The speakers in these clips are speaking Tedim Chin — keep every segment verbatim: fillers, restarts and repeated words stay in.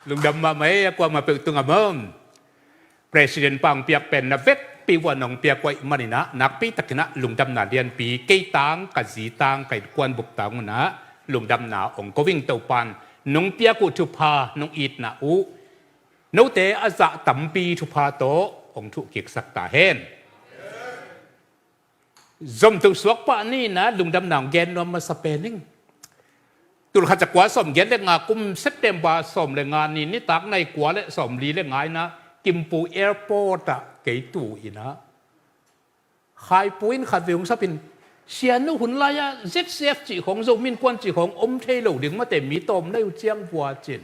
Lungdam mahmah ei, a kuamah peuh tungah maw. President pa hong piak pen na vekpi vuah nong piak uh ahih maninah nakpi takinah lungdamna lianpi, kei tang, ka zi tang, ka innkuan bup tang unah lungdamna hong ko ing. Topan nong piak uh thupha, nong itna uh, note a zah tampi thupha tawh hong thuhkiksak ta hen. Zomto suak pah ni inah lungdamna hong gen nuam masa pen ing. Tulkhat zakua sawmgiat le nga kum September sawm le nga ni, nitak nai kua le sawmli le nga inah Kimpu Airport ah kei tu inah Khaipu in khatvei hong sapin, "Sianu, hun lai-ah Z C F cih khawng, Zomi Innkuan cih khawng om thei lo ding mate, mi tawm nai uh ciang vua," cin.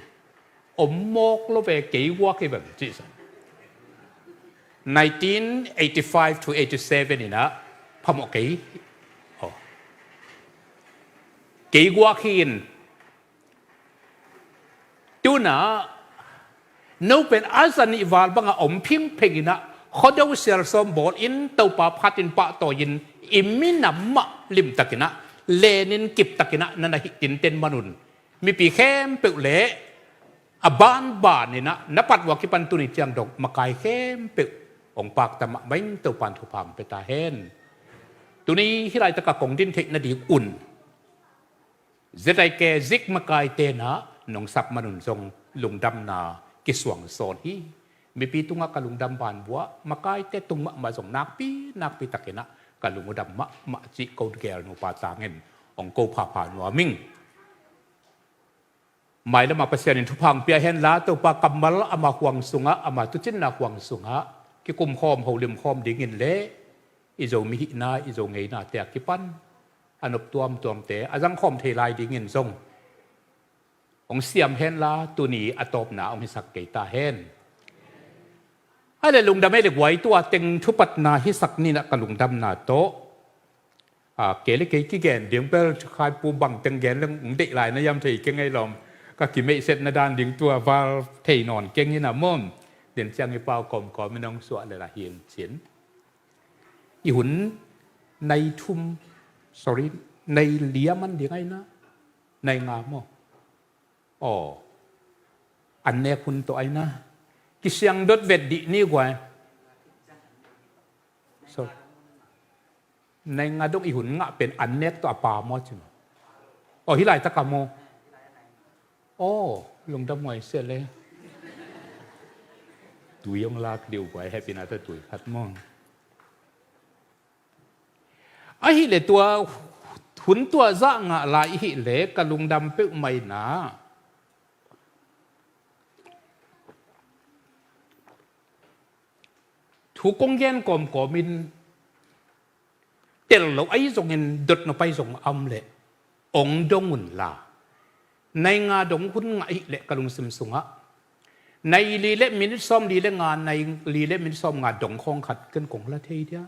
"Om mawk lo ve, kei guak hi veng," cih sa. Nineteen eighty-five to eighty-seven inah phamawh kei. Aw. Kei guak hi in. Tunah no pen a zanih val bangah om phingpheng inah, khuado sialsawm bawl in, Topa phatin pahtawi in, i minam mah limtakinah lenin kiptakinah na na hih tinten manun, mipi khempeuh le a banban inah na pat uh a kipan tuni ciang dong makai khempeuh hong pakta mahmah ing. Topan thupha hong pia ta hen. Tuni hih laitakah kong din theih nading un Z I K zik makai tenah nong sap manun zong lungdamna kisuang sawn hi. Mipi tungah ka lungdam ban buah, makaite tung mahmah zong nakpi nakpi takinah ka lungdam mahmah cih ko gel nupa tangin hong ko phapha nuam ing. Mailamah Pasian in thupha hong pia henla, Topa kammal ama huang sungah, ama tucinna huang sungah kikumkhawm holimkhawm dingin le i Zomi hihna, i Zo ngeinate a kipan a nop tuamtuamte a zangkhawm thei lai dingin zong hong siam henla, tuni a tawpna hong hisak kei ta hen. Ai le lungdam ei le guai, tua teng thupatna hisak ninah ka lungdamna tawh, a, kei le kei kigen ding bel Khaipu bang teng gen leng hong deih lai na hiam thei keng ei lawm. Ka kimeihsetna dan ding tua val thei nawn keng inah maw. Den ciang i pau kawmkawm in hong suah le la hi ing cin. I hun nai thum, sorry, nai li a man ding ai na, nai nga maw? Aw, an nek hun tawh ai na. Kisiang dot vet dih ni guai. So, nai nga dong i hun ngah pen an nek tawh a pa maw ci maw? Aw, hih laitakah maw? Aw, lungdam huai sia le. Tui hong lak dih uh guai, hehpihna tawh tui khat maw? Ahih leh tua hun tua zah ngah lai i hih leh ka lungdam peuhmah inah. Thu kong gen kawmkawm in tel lo ahi zongin dot nop ahi zong a om leh hong dong unla, nai nga dong hun ngah ahih leh ka lungsim sungah nai li le minit sawmli le nga, nai li le minit sawmnga dong khawng khat ken kong la thei dia.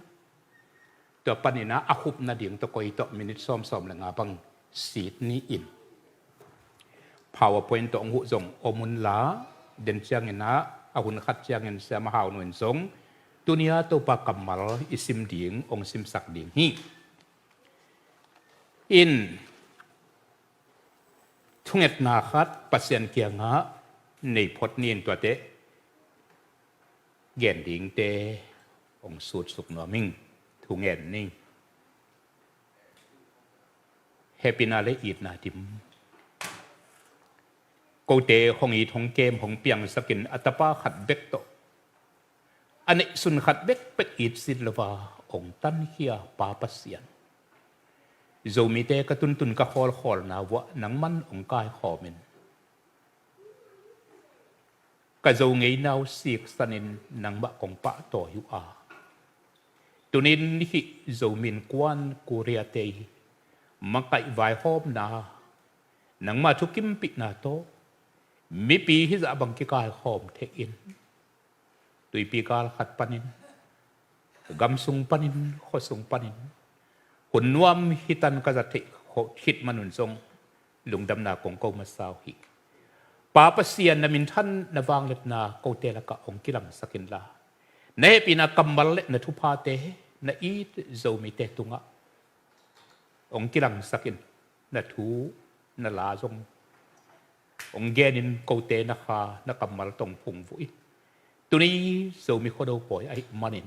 Tua paninah a khupna ding tawh koi tawh minit sawmsawm le nga bang sit ni in. PowerPoint tawh hong huh zong om unla, den cianginah a hun khat ciangin Sia Ma Hau Nu in zong tunia Topa kammal i sim ding hong simsak ding hi. In thungetna khat Pasian kiangah nei phot ni in, tuate gen dingte hong sutsuk nuam ing. Thungen ni. Hehpihna le itna dim. Kote hong it hong kem hong piangsakin a tapa khat bek tawh a neihsun khat bekbek itsit lo a hong tankhia Pa Pasian, Zomite ka tuntun ka khawlkhawlna uah nangman hong kaikhawmin, ka Zo ngeina uh siksanin nangmah kong pahtawi uh a, tunin hih Zomi Innkuan Korea-te i makaih vaihawmna, nangma thukimpihna tawh mipi hih zah bang kikaikhawm theih in, tuipi gal khat panin, gam sung panin, khua sung panin, hun nuam hitan ka zat theih khit manun zong lungdamna kong ko masa uh hi. Pa Pasian, na minthan na vangliatna kote lakah hong kilangsak inla, na hehpihna kammal le na thuphate na it Zomite tungah hong kilangsak in, na thu na la zong hong genin kote na kha na kammal tawh phungvuh in. Tuni Zomi Khuado pawi ahih manin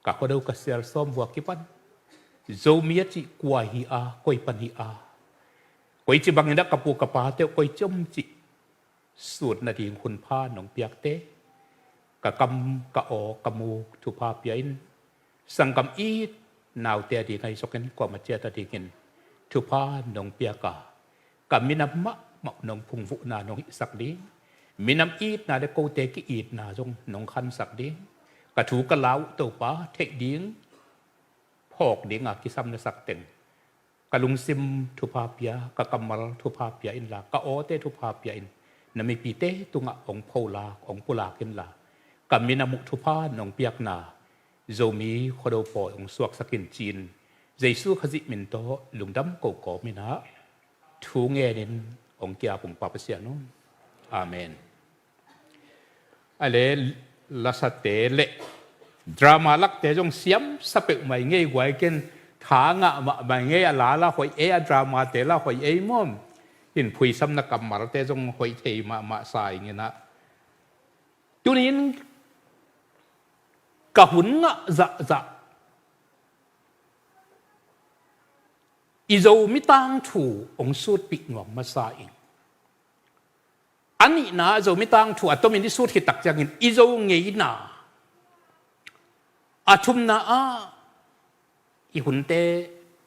ka Khuado ka sial sawm vua kipan Zomi a cih kua hi a, koi pan hi a, koici bangin a ka pu ka pate uh koici om cih sut nading hun pha nong piakte, ka kam ka aw ka muk thupha pia in. Sanggam it naute a ding ahi zongin kuamah ciat a dingin thupha nong piak a, ka minam mahmah nong phungvuhna nong hihsak ding, minam itna le kote ki-itna zong nong khansak ding, ka thu ka la uh Topa theih ding, phawk dinga kisam na sak teng ka lungsim thupha pia, ka kammal thupha pia inla, ka awte thupha pia in, na mipite tungah hong pholak, hong pulak inla, ka minam uh thupha nong piakna Zomi Khuado pawi hong suaksak in ci-in Jesu Khazih min tawh lungdam ko kawm in ah thu ngenin hong ki-ap ung Pa Pasian aw. Amen. A le lasate le drama lakte zong siamsa peuhmah i ngei guai ken, tha ngah mahmah i ngei, a la la hoih ei, a dramate la hoih ei maw. In phuisamna kammalte zong hoih thei mahmah sa ing in ah. Tunin ka hun ngah zahzah i Zomi tangthu hong sutpih nuam masa ing. A nihna Zomi tangthu a tomin i sut khit tak ciangin i Zo ngeina, a thumna ah i hunte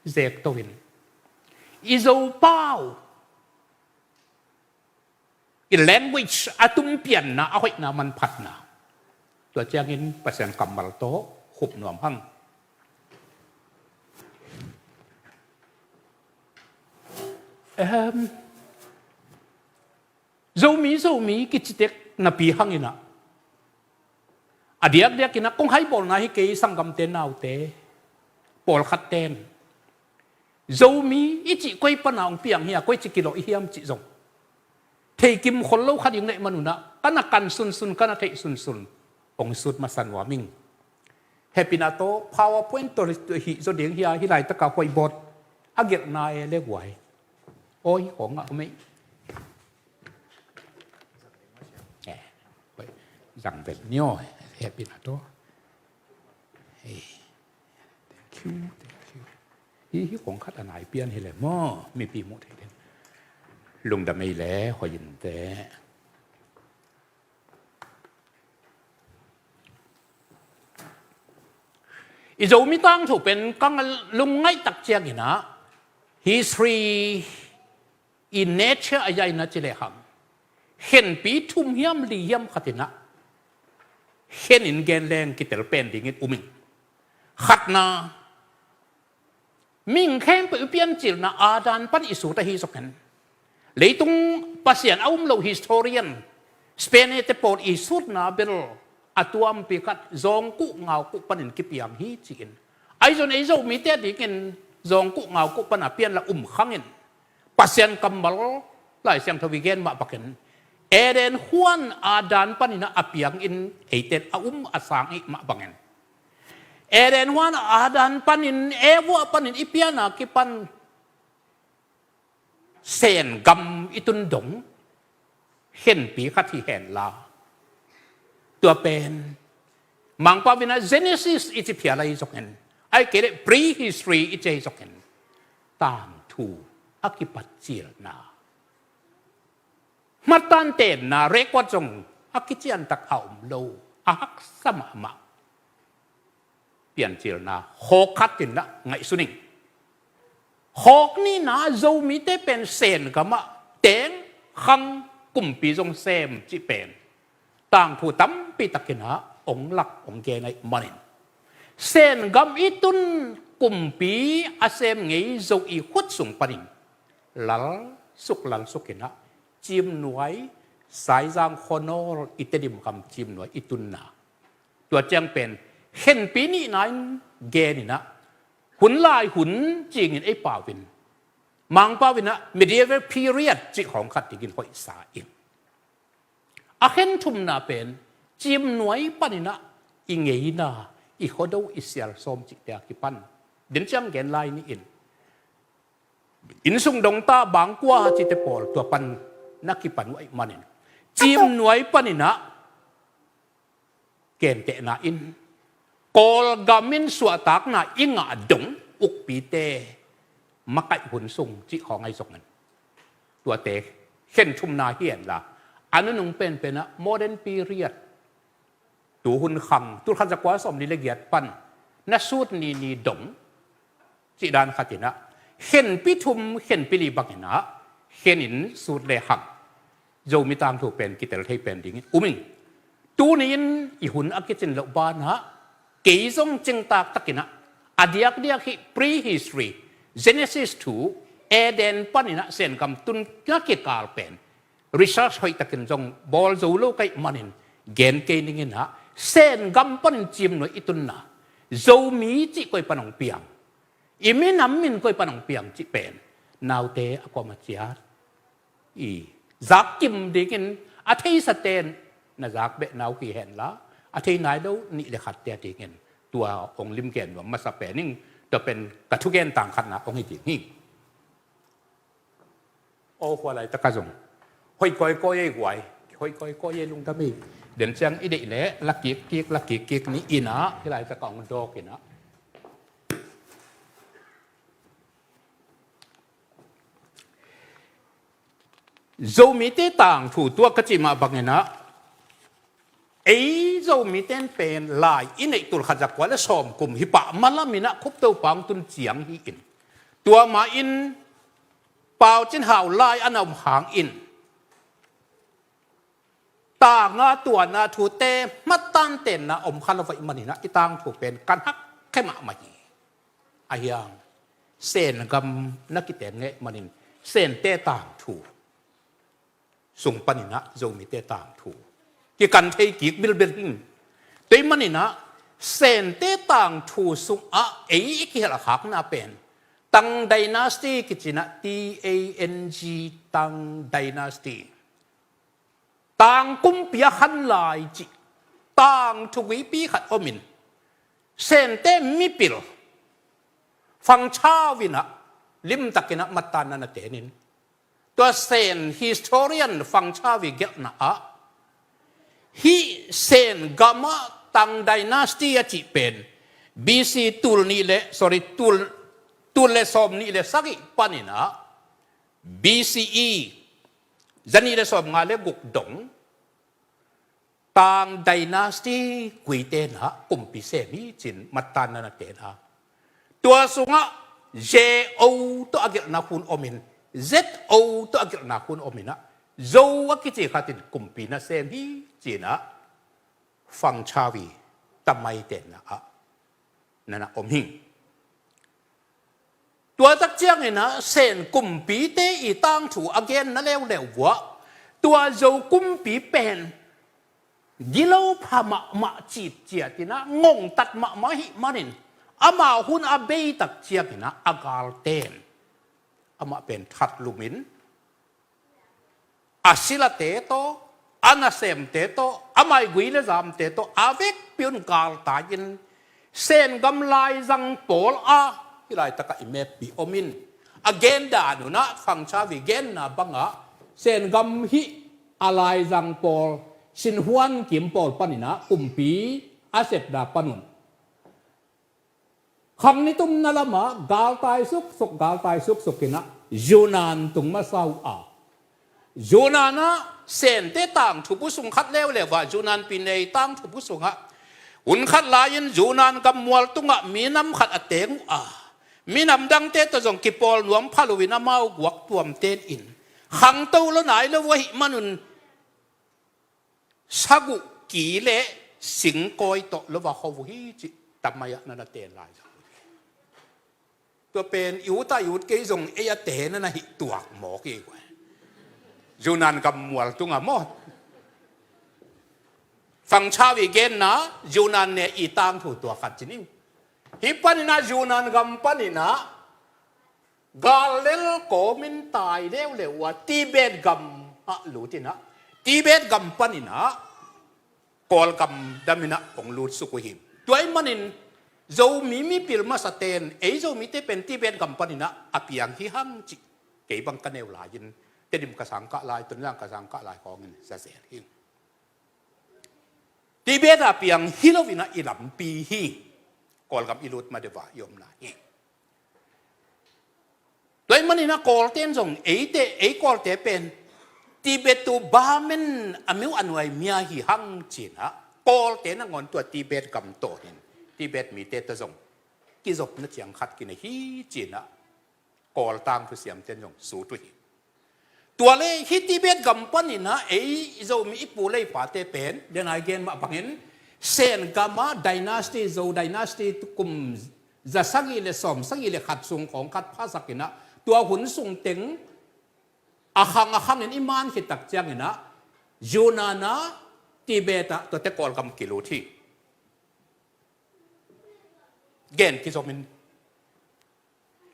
zekto in, i Zo pau, i language a tumpianna, a hoihna manphatna. Tua ciangin Pasian kammal tawh khup nuam hang. Ehm, Zomi, Zomi kici tek napi hang in ah, a diakdiak in ah kong haibawlna hi kei, sanggamte naute pawlkhat ten Zomi i cih koi pana hong piang hi a, koici kilawh i hiam cih zong thei kimkhol lo kha ding neih man un ah, ka na kan sunsun, ka na theih sunsun hong sut masa nuam ing. Hehpihna tawh PowerPoint tawh hih zaw ding hi a, hih laitaka hoih bawt a gelhna e le guai. Awi, hong ngah om ei. Eh, hoih, zang vel ni aw, hehpihna tawh. Hey, thank you, thank you. Hi, hi kong khat a nai pian hi le maw, mipi muh thei den. Lungdam ei le, hoih in teh. I Zomi tangthu pen ka lungngaih tak ciangin ah, history in nature a zaina ci lehang, khenpi thum hiam li hiam khat in ah, khen in gen leng kitel pen dingin um ing. Khatna, mihing khempeuh i piancilna Adam pan i sut ahi zongin, leitung Pasian a um lo historian, Spain-te pawl i sutna bel a tuampi khat zawngkuh ngaukuh panin kipiang hi ci-in, ahi zongin ei Zomite a dingin zawngkuh ngaukuh pana pianla um khangin, Pasian kammal Lai Siangtho i gen mah bangin, Eden huan Adam panin a piangin eite a um a sang ahih mah bangin, Eden huan Adam panin Eva panin i pian a kipan Sen gam i tun dong khenpi khat hi henla, tua pen Mangpau in ah Genesis i ci phial ahi zongin, ahih kei leh prehistory i ci ahi zongin, tangthu a kipat cilna, hmattan tenna record zong a kiciantak a om lo, a haksa mahmah piancilna hawk khat in ah ngaihsun ing. Hawk nihna, Zomite pen Sen gamah teng, khang, kumpi zong sem cih pen tangthu tampi takin ah ong lak ong gen ahih manin, Sen gam i tun kumpi a sem ngei Zo i khut sung panin lal suk lal suk in ah Cimnuai, Saizang, Khawnawl, i Tedim gam Cimnuai i tunna, tua ciang pen khenpi nihna in gen in ah, hun lai hun cingin ei pau in, Mangpau in ah medieval period cih khawng khat dingin hoihsa ing. A khen thumna pen Cimnuai panin ah i ngeina, i Khuado, i sial sawm cihte a kipan, den ciang gen lai ni in, innsung dongta bangkua cihte pawl tua pan na kipan uh ahih manin, Ciimnuai panin ah gentehna in Kawlgam in suahtakna i ngah dong ukpite makaih hun sung cih khawng ahi zongin, tuate khen thumna hi henla, a nunung penpen ah modern period, tuhun khang, tulkhat zakua sawmli le giat pan na sut ni ni dong cih dan khat in ah, khenpi thum khenpi li bangin ah khenin sut le hang, Zomi tangthu pen kitel thei pen dingin um ing. Tuni-in i hun a kicin loh banah kei zong cingtak takin ah, a diakdiak hih prehistory, Genesis to Eden panin ah Sengam tun na kikal pen research hoihtakin zong bawl zo lo ka hih manin, gen kei ning in ah, Sengam panin Ciimnuai i tunna, Zomi cih koi pan hong piang, i minam min koi pan hong piang cih pen naute a kuamah ciat i zak kim dingin, a theisaten na zak beh nau hi henla, a thei nai lo nih le khatte a dingin tua hong limgen nuam masa pen ing. Tua pen ka thugen tang khatna hong hi ding hi. Aw, hua laitaka zong hoih kawikawi ei guai, hoih kawikawi ei lungdam ei. Den ciang i deih leh la kikkik, la kikkik ni in ah, hih laitaka hong dawk in ah. Zomite tangthu tua ka cih mah bangin ah, ei Zomite in pen lai i neih tulkhat zakua le sawm kum hi pah, malam in ah Khup Topa hong tun ciang hi-in, tua mah in Pau Cin Hau lai a na om hangin, tanga tuana thute hmattan tenna om kha lo ahih manin ah, i tangthu pen kan hak khe mahmah hi. Ahi hang Sengam na kiteng ngei manin, Sente tangthu sung panin ah Zomite tangthu kikan thei kik bilbil hi. Tua ahih manin ah Sente tangthu sungah ei i kihelh khakna pen Tang Dynasty kici in ah, T A N G, Tang Dynasty, Tang kumpi a khan lai cih tangthu guipi khat om in, Sente mipil Fang Chau in ah limtakin ah mattanna na ten in, tua Sen historian Fang Chau i gelhna ah, hih Sengam ah Tang Dynasty a cih pen B C tul nih le, sorry, tul, tul le sawm nih le sagih panin ah, B C E, za nih le sawm nga le guk dong, Tang Dynasty guite in ah kumpi sem hi ci-in mattanna na ten a, tua sungah Z O tawh a gelhna hun om in, Z O tawh a gelhna hun om in ah, Zo a kici khat in kumpi na sem hi ci-in ah Fang Chau i tamai tenna ah na na om hi. Tua tak ciangin ah Sen kumpite i tangthu a genna leuleu uah, tua Zo kumpi pen gilo pha mahmah citciat in ah ngongtat mahmah ahih manin, ama hun a bei tak ciangin ah a galte in amah pen thatlum in, a silate tawh, a nasemte tawh, a maigui le zamte tawh a vekpi un galtai in, Sengam laizang pawl ah, hih laitakah i meppi om in, a gen dan un ah Fang Chau i genna bangah Sengam hih a laizang pawl, Sin Huan Kim pawl panin ah kumpi a sepna pan un khang ni tumna lamah galtai suksuk, galtai suksuk in ah Yunnan tung masa uh a, Yunnan ah Sente tangthu bu sung khat leuleu ah, Yunnan pinei tangthu bu sungah, hun khat lai-in Yunnan gammual tungah minam khat a teng uh a, minam dangte tawh zong kipawl nuam pha loin amau guak tuamten in, khangto lo nai lo uh ahih manun, saguh ki le singkawi tawh lo va kho uh hi cih tamai ah na na ten lai zang uh hi. Tua pen i ut a i ut kei zong ei a ten a na hih tuak mawk hi. Yunnan gammual tungah maw? Fang Chau i genna Yunnan ne i tangthu tua khat ci ning. Hih panin ah Yunnan gam panin ah gal lel kawmin tai leuleu uh a, Tibet gam ah lut in ah, Tibet gam panin ah Kawlgam dam in ah hong lutsuk uh hi. Tua ahih manin Zomi mipil masaten ei Zomite pen Tibet gam panin ah a piang hi hang cih kei bang ka neu lai-in, Tedim ka sang kah lai, Tonzang ka sang kah lai khawngin za zel hi. Tibet a piang hi lo-in ah i lampi hi. Kawlgam i lut ma deuh a i omna hi. Tua ahih manin ah Kawlte in zong eite, ei Kawlte pen Tibet to Burma a miu a nuai mi ahi hang ci-in ah Kawlte nangawn tua Tibet gam tawh hin Tibet mite tawh zong kizopna ciang khat kinei hi ci-in ah Kawl tangthu siamte in zong sut uh hi. Tua leh hih Tibet gam panin ah ei Zomi i pu le i pate pen, den a i gen mah bangin, Sen gam ah dynasty, Zhou dynasty kum za sagih le sawm sagih le khat sung khawng khat phasak in ah, tua hun sung teng a khang a khangin i man khit tak ciangin ah, Yunnan ah, Tibet ah, tuate Kawlgam kilut hi. Gen kizomin,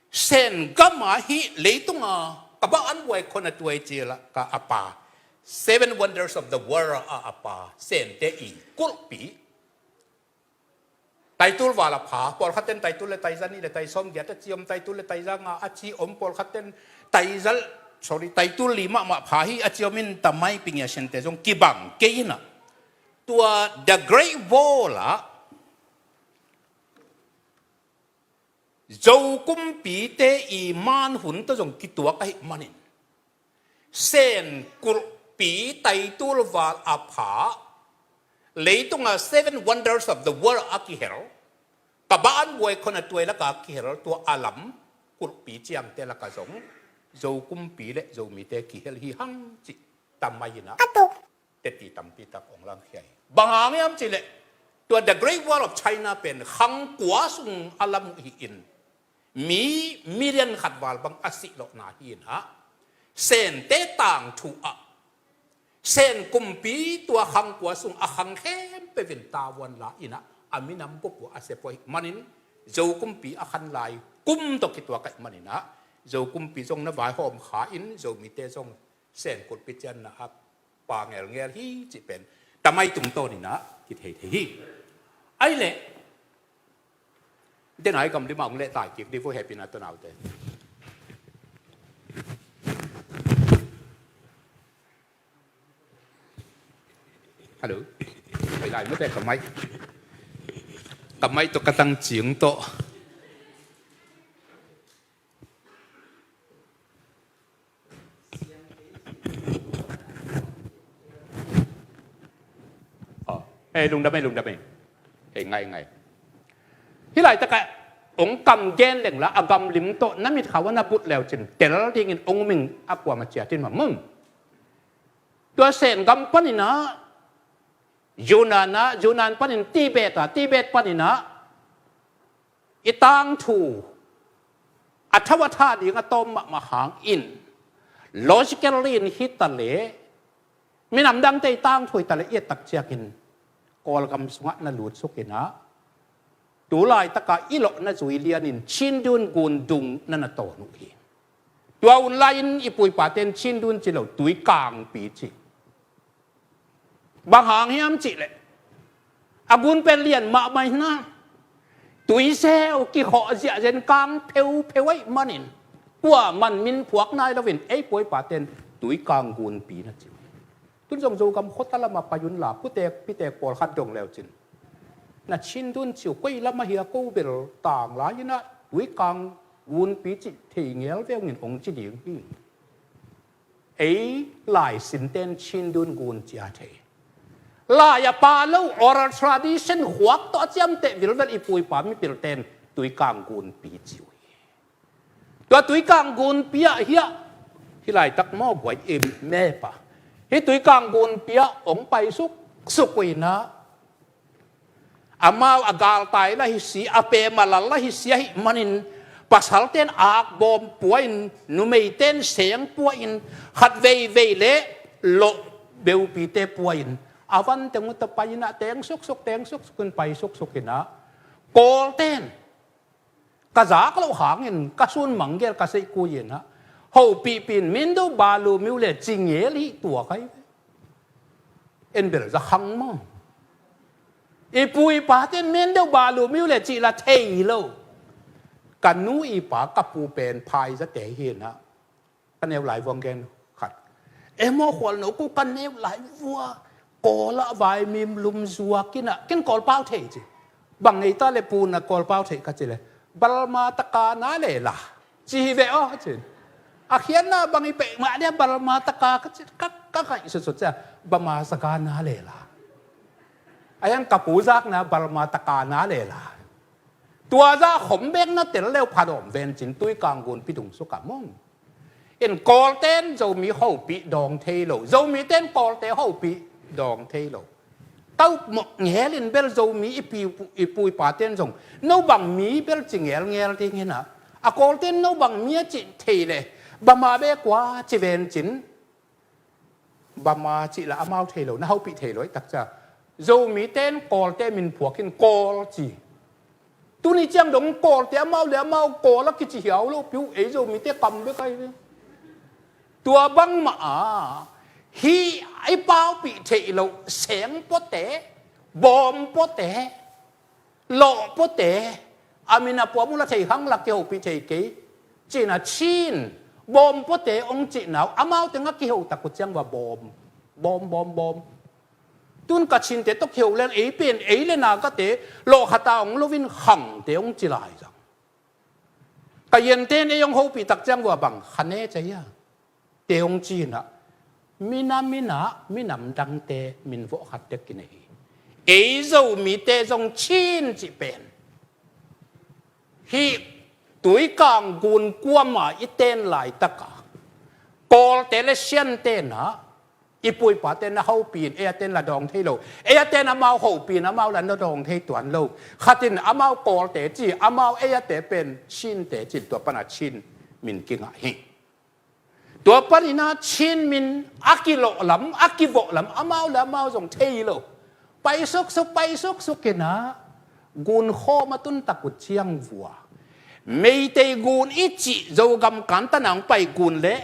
Sen gam ah hih leitung a Kabaanbuai Khonatuai ci-a ka a pa, Seven Wonders of the World a a pa, Sente i kulhpi, taitul val a pha, pawlkhat ten taitul le taiza nih le taisawm giat a ci om, taitul le taiza nga a ci om, pawlkhat ten taiza, sorry, taitul li mahmah pha hi a ci om in, Tamai Pi Ngia Sente zong kibang kei in ah, tua The Great Wall ah Zo kumpite i man hun tawh zong kituak ahih manin, Sen kulhpi taitul val a pha, leitung a Seven Wonders of the World a kihel, Kabaanbuai Khonatuai lak a kihel, tua a lam kulhpi ciangte lak ah zong Zo kumpi le Zomite kihel hi hang cih Tamai in ah teti tampi tak ong langkhia hi. Bang hang hiam cih leh, tua The Great Wall of China pen khang kua sung a lam uh hi-in, mi million khat val bang a sih lawhna hi-in ah, Sente tangthu ah Sen kumpi tua khang kua sung a khang khempeuh in tavuan la in ah, a minam bup uh a sep uh ahih manin, Zo kumpi a khan lai kum tawh kituak ahih manin ah, Zo kumpi zong na vaihawm kha in, Zomite zong Sen kulhpi cianna a pa ngelngel hi cih pen Tamai tungtawnin ah kithei thei hi. Ahih leh, den a i gam lim ah hong lehtai kik dih vo, hehpihna tawh, naute. Hello. Pai lai mate, ka mic, ka mic tawh ka tang cing tawh. Aw, eh, lungdam ei, lungdam ei. Eh, ngai, ngai. Hih laitak ah ong kam gen leng la, a gam lim tawh na mitkhau ah na but leu cin tel dingin ong um ing, a kuamah ciat in mah maw. Tua Sen gam panin ah, Yunnan ah, Yunnan panin Tibet ah, Tibet panin ah, i tangthu a thau a tha ding a tawm mahmah hangin, logically in hi ta leh, minam dangte i tangthu hi ta leh, i et tak ciangin Kawlgam sungah na lutsuk in ah, tu laitak a i lawhna zui lianin Chindwin gun dung na na tawn uh hi. Tua hun lai-in i pu i pate in Chindwin ci lo, Tuikangpi ci. Bang hang hiam cih leh, a gun pen lian mahmah hi-in ah, tuiseu kikhawh ziahziah in kang pheupheu ahih manin, kuaman min phuak nai loin ei pu i pate in Tuikang gunpi na ci uh hi. Tun zong Zogam khuata lamah pai un la, putek pitek pawlkhat dong leu cin, na Chindwin ci uh koi lam ahi a, ko bel tang lai-in ah Tuikang gunpi cih thei ngel ve ung in ong ci ding hi. Ei laisinten Chindwin gun ci a thei. Lai a pa lo, oral tradition, khuak tawh a ciamteh vilvel i pu i pa mipilte in Tuikang gunpi ci uh hi. Tua Tuikang gunpi ah hiah, hih laitak maw, buai im mep a, hih Tuikang gunpi ah ong pai suksuk uh in ah, amau a galtai la hi si, a pem a lal la hi si ahih manin, pasalten akbawm pua-in, numeiten seng pua-in, khat veivei le lawh beupite pua-in, a van teng uh tawh pai in ah, teng suksuk, teng suksuk in pai suksuk in ah, Kawlten ka zak loh hangin ka sun manggel ka seihkui in ah, hopihpih in Mendo Balu miu le ci ngel hi, tua kha hi ve. En bel za khang maw. I pu i pate in Mendo Balu miu le cih la thei lo. Ka nu i pa ka pu pen phaizate hi in ah, ka neu lai vuang gen khat Emaw khualno ko ka neu lai vua, Kawl ah vaimim lum zuak in ah, ken Kawl pau thei ci. Bang ngei ta le pu na Kawl pau thei ka ci le, Balma taka na le la ci hi ve aw cin. A khiatna bang i peih mah dia Balma taka ka ci, ka, ka ngaihsutsut cia, Bama saka na le la. A hiang ka pu zakna Balma taka na le la. Tua zah khom bek na tel leu pha dawm ven cin, Tuikang gunpi dung suk a mong. In Kawlten Zomi hopih dawng thei lo, Zomiten Kawlte hopih dawng thei lo. Ka upmawh ngel in bel Zomi i pi, i pu i paten zong no bang mi bel ci ngelngel ding hi na. A Kawlten no bang mi a cih thei le, Bama bek ua ci ven cin. Bama cih la amau thei lo, na hopih thei lo i takcia. Zomiten Kawlte min phuak in Kawl ci. Tuni ciang dong Kawlte amau le amau Kawl a kici hiau lo piu, ei Zomite kam bek ahi ve. Tua bangmah a, hih i paupih theih loh Sengpawte, Bawmpote, Lawhpawte, a min a puam uh la thei khang la kihopih thei kei. Cina Chin, Bawmpote hong cihna uh, amau teng a kiho tak uh ciang va Bawm, Bawm, Bawm, Bawm. Tun Kachinte tawh kiho leng ei pen, ei le Nagate, lawh khata hong lovin Khangte hong ci lai zang. Ka yenten ei hong hopih tak ciang vua bang kha ne cia hia? Te hong ci inah, mina, mina, minam dangte min vawh khat tek kinei hi. Ei Zomite zong Chin cih pen hih Tuikang gun kuama i ten laitaka Kawlte le Siante nah, i pu i pate na hopih in, ei a ten la dawng thei lo. Ei a ten amau hopih in, amau la na dawng thei tuan lo. Khat in amau Kawlte ci, amau ei a te pen Chinte ci, tua pana Chin min kingah hi. Tua paninah Chin min a kilawhlam, a kivawhlam, amau le amau zong thei lo. Pai suksuk, pai suksuk inah gunkhawm a tun tak uh ciang vua Meitei gun i cih Zogam kantan a hong pai gun le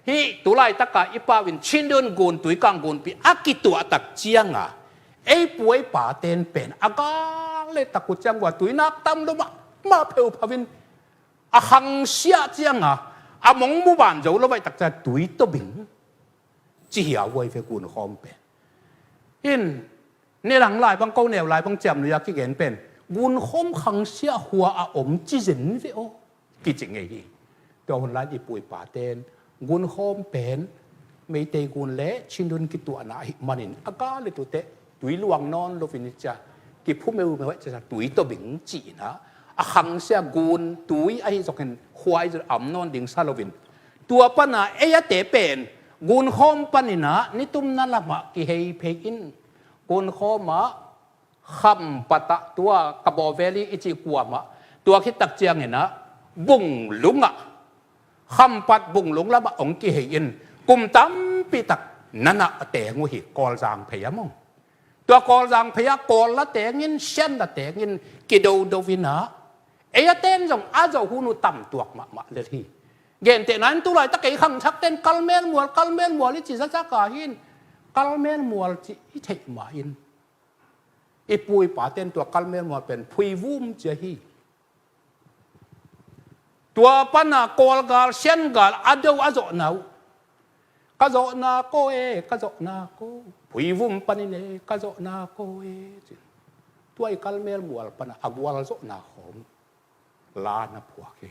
hih tulaitaka i pau in Chindwin gun, Tuikang gunpi a kituah tak cianga ei pu ei paten pen a gal le tak uh ciang vua tui nak tam lo mahmah pheuphau in a khangsiah cianga a mong muban zo lo vaih tak ciang tui tawbing ci hiau huai ve gunkhawm pen. In, ne lang lai bang ko neu lai bang ciam nuia kigen pen gunkhawm khangsiah hua a om ci zen ve aw. Kici ngei hi. Tua hun lai i pu i paten gunkhawm pen Meitei gun le Chindwin kituahna ahih manin a gal le tute tui luang nawn lovin i cia kiphu meumeu eh cia tui tawbing ci inah a khangsia gun tui ahi zokin khua i zot am nawn ding sa lovin. Tua pana ei a te pen gunkhawm paninah nitumna lamah kihei phei in gunkhawmah Khampat ah tua Kabaw Valley i cih kuamah tua khit tak cianginah Bunglung ah Khampat Bunglung lamah hong kihei in kum tampi tak nanah a teng uh hi Kawlzang phei a mong. Tua Kawlzang phei ah Kawl la tengin, Sian la tengin kidodo inah ei a ten zong a zoh hun uh tamtuak mahmah lel hi. Gentehna in tulaitak ei khangthakten Kalmelmual, Kalmelmual i ci zazaka hin Kalmelmual ci i theih ma in i pu i paten tua Kalmelmual pen Phuivum ci ahi. Tua pana Kawlgal, Siangal a do a zawhna uh ka zawhna ko e, ka zawhna ko, Phuivum panin e, ka zawhna ko e ci. Tua i Kalmelmual pana a gualzawhna khawng la na phuak hi.